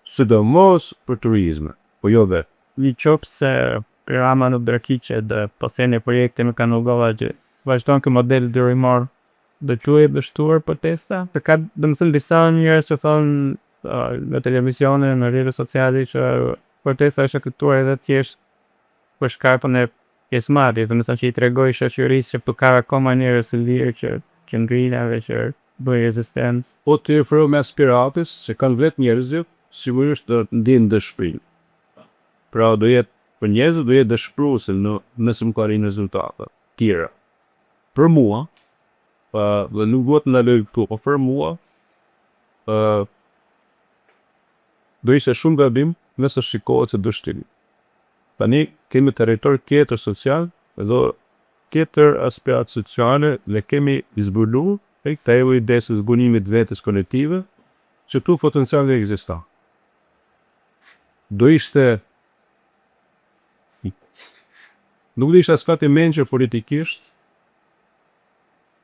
C: Sidomos për turizmin, po jo vetë.
B: Në qoftë se Rama nuk dorëhiqet dhe po themi projekte me kanë Rugova që vazhdon ky model zhvillimor, do quhej dështuar protesta? Se ka, domethënë disa njerëz që thonë në televizione, në rrjetet sociale që protesta është efektuar edhe thjesht për shkakun e pjesëmarrjes, domethënë që i tregoi shoqërisë që po ka akoma njerëz të lirë që që ngrihen dhe që bëjnë rezistencë.
C: Po t'i referohemi aspiratës që kanë vetë njerëzit, sigurisht do të ndjenë dëshpërim. Pra do jetë për njerëzit do jetë dëshpëruese në nëse nuk arrin rezultate tjera. Për mua, dhe nuk duhet të ndaloj këtu, po për mua, do ishte shumë gabim nëse shikohet si dështim. Tani kemi territor tjetër social dhe tjetër aspiratë sociale dhe kemi zbulu tek ajo ide së zbulimit vetes kolektive që këtu potenciali ekziston. Do ishte nuk do ishte aspak e mençur politikisht,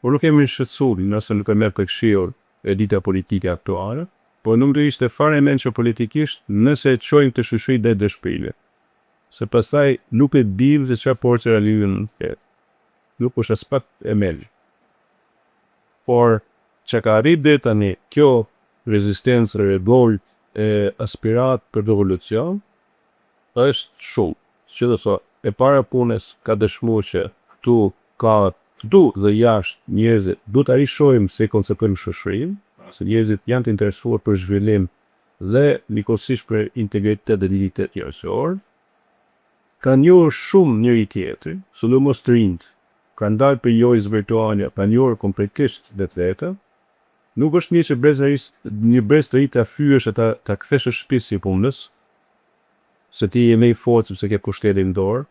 C: por nuk jemi shqetësuar nëse nuk e merr të këshillë elita politike aktuale, por nuk do ishte fare e mençur politikisht nëse e çojmë këtë shoqëri drejt dëshpërimit. Se pastaj nuk e dim se çfarë force realizmi mund të ketë. Nuk është aspak e mençur. Por që ka arrit deri tani kjo rezistencë revolt. e aspiratë për revolucion është shumë. Që do thotë, e para punës ka dëshmuar që këtu ka këtu dhe jashtë njerëzit duhet ta rishohim si e konceptojmë shoqërinë, se njerëzit janë të interesuar për zhvillim dhe njëkohësisht për integritet dhe dinjitet njerëzor. Kanë njohur shumë njëri tjetrin, sidomos të rinjt, kanë dalë prej lojës virtuale, kanë njohur kompletisht vetveten. Nuk është mirë që brez ri, një brez të ri ta fyesh e ta ta kthesh në shtëpi si punës, se ti je më i fortë sepse ke pushtetin në dorë.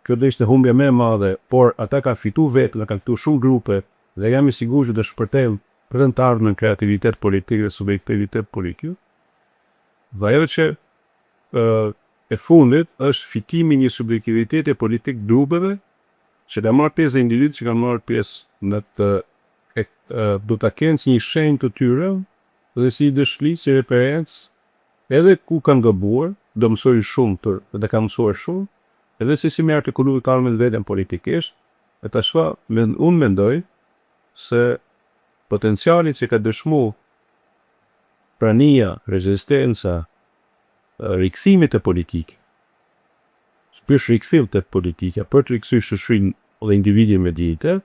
C: Kjo do ishte humbja më e madhe, por ata kanë fitu vetën, kanë fitu shumë grupe dhe jam i sigurt që do shpërthejnë për të ardhmen kreativitet politik dhe subjektivitet politik. Dhe ajo që e fundit është fitimi i një subjektiviteti politik grupeve që kanë marrë pjesë dhe individë që kanë marrë pjesë në të e, do ta kenë si një shenjë të tyre dhe si dëshmi, si referencë, edhe ku kanë gabuar, do mësojnë shumë për dhe kanë mësuar shumë, edhe si si me artikulu të ardhmen veten politikisht, e tashmë men, unë mendoj se potenciali që ka dëshmu prania, rezistenca, rikthimit të politikë, ky është rikthim të politika për të rikthyer shoqërinë dhe individin me dinjitet,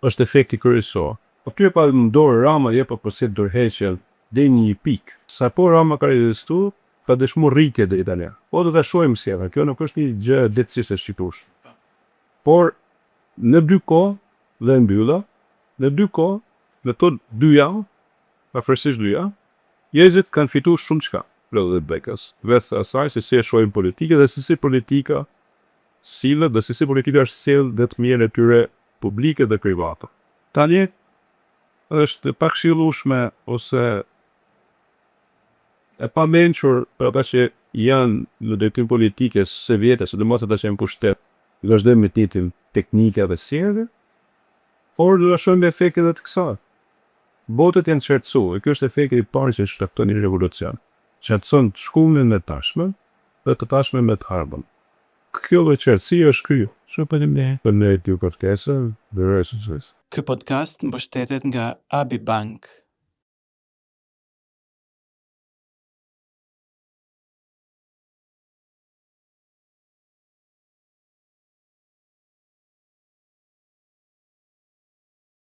C: është efekti kryesor. Po ty e pa në dorë Rama jep apo si dorëheqjen deri në një pikë. Sa po Rama ka rezistu, ka dëshmuar rritje deri tani. Po do ta shohim si edhe. Kjo nuk është një gjë lehtësisht e shqiptueshme. Por në dy kohë dhe mbylla, në dy kohë, në këto dy javë, afërsisht dy javë, njerëzit kanë fituar shumë çka rreth Bekës, rreth asaj se si e shohin politikën dhe se si politika sillet dhe se si politika është sjellë dhe të mirën e tyre publike dhe private. Tani është e pakëshillueshme ose e pamençur për ata që janë në drejtim politikës së vjetër, sidomos ata që janë pushtet, vazhdojnë me të njëjtin teknika dhe sjellje, por do ta shohim efektet edhe të kësaj. Botët janë qartësuar, ky është efekti i parë që shkakton një revolucion. Qartëson të shkuarën me të tashmen dhe të tashmen me të ardhmen. Kjo lloj qartësie është ky.
B: Shumë faleminderit.
C: Faleminderit ju për ftesën dhe uroj sukses.
B: Ky podcast mbështetet nga Abi Bank.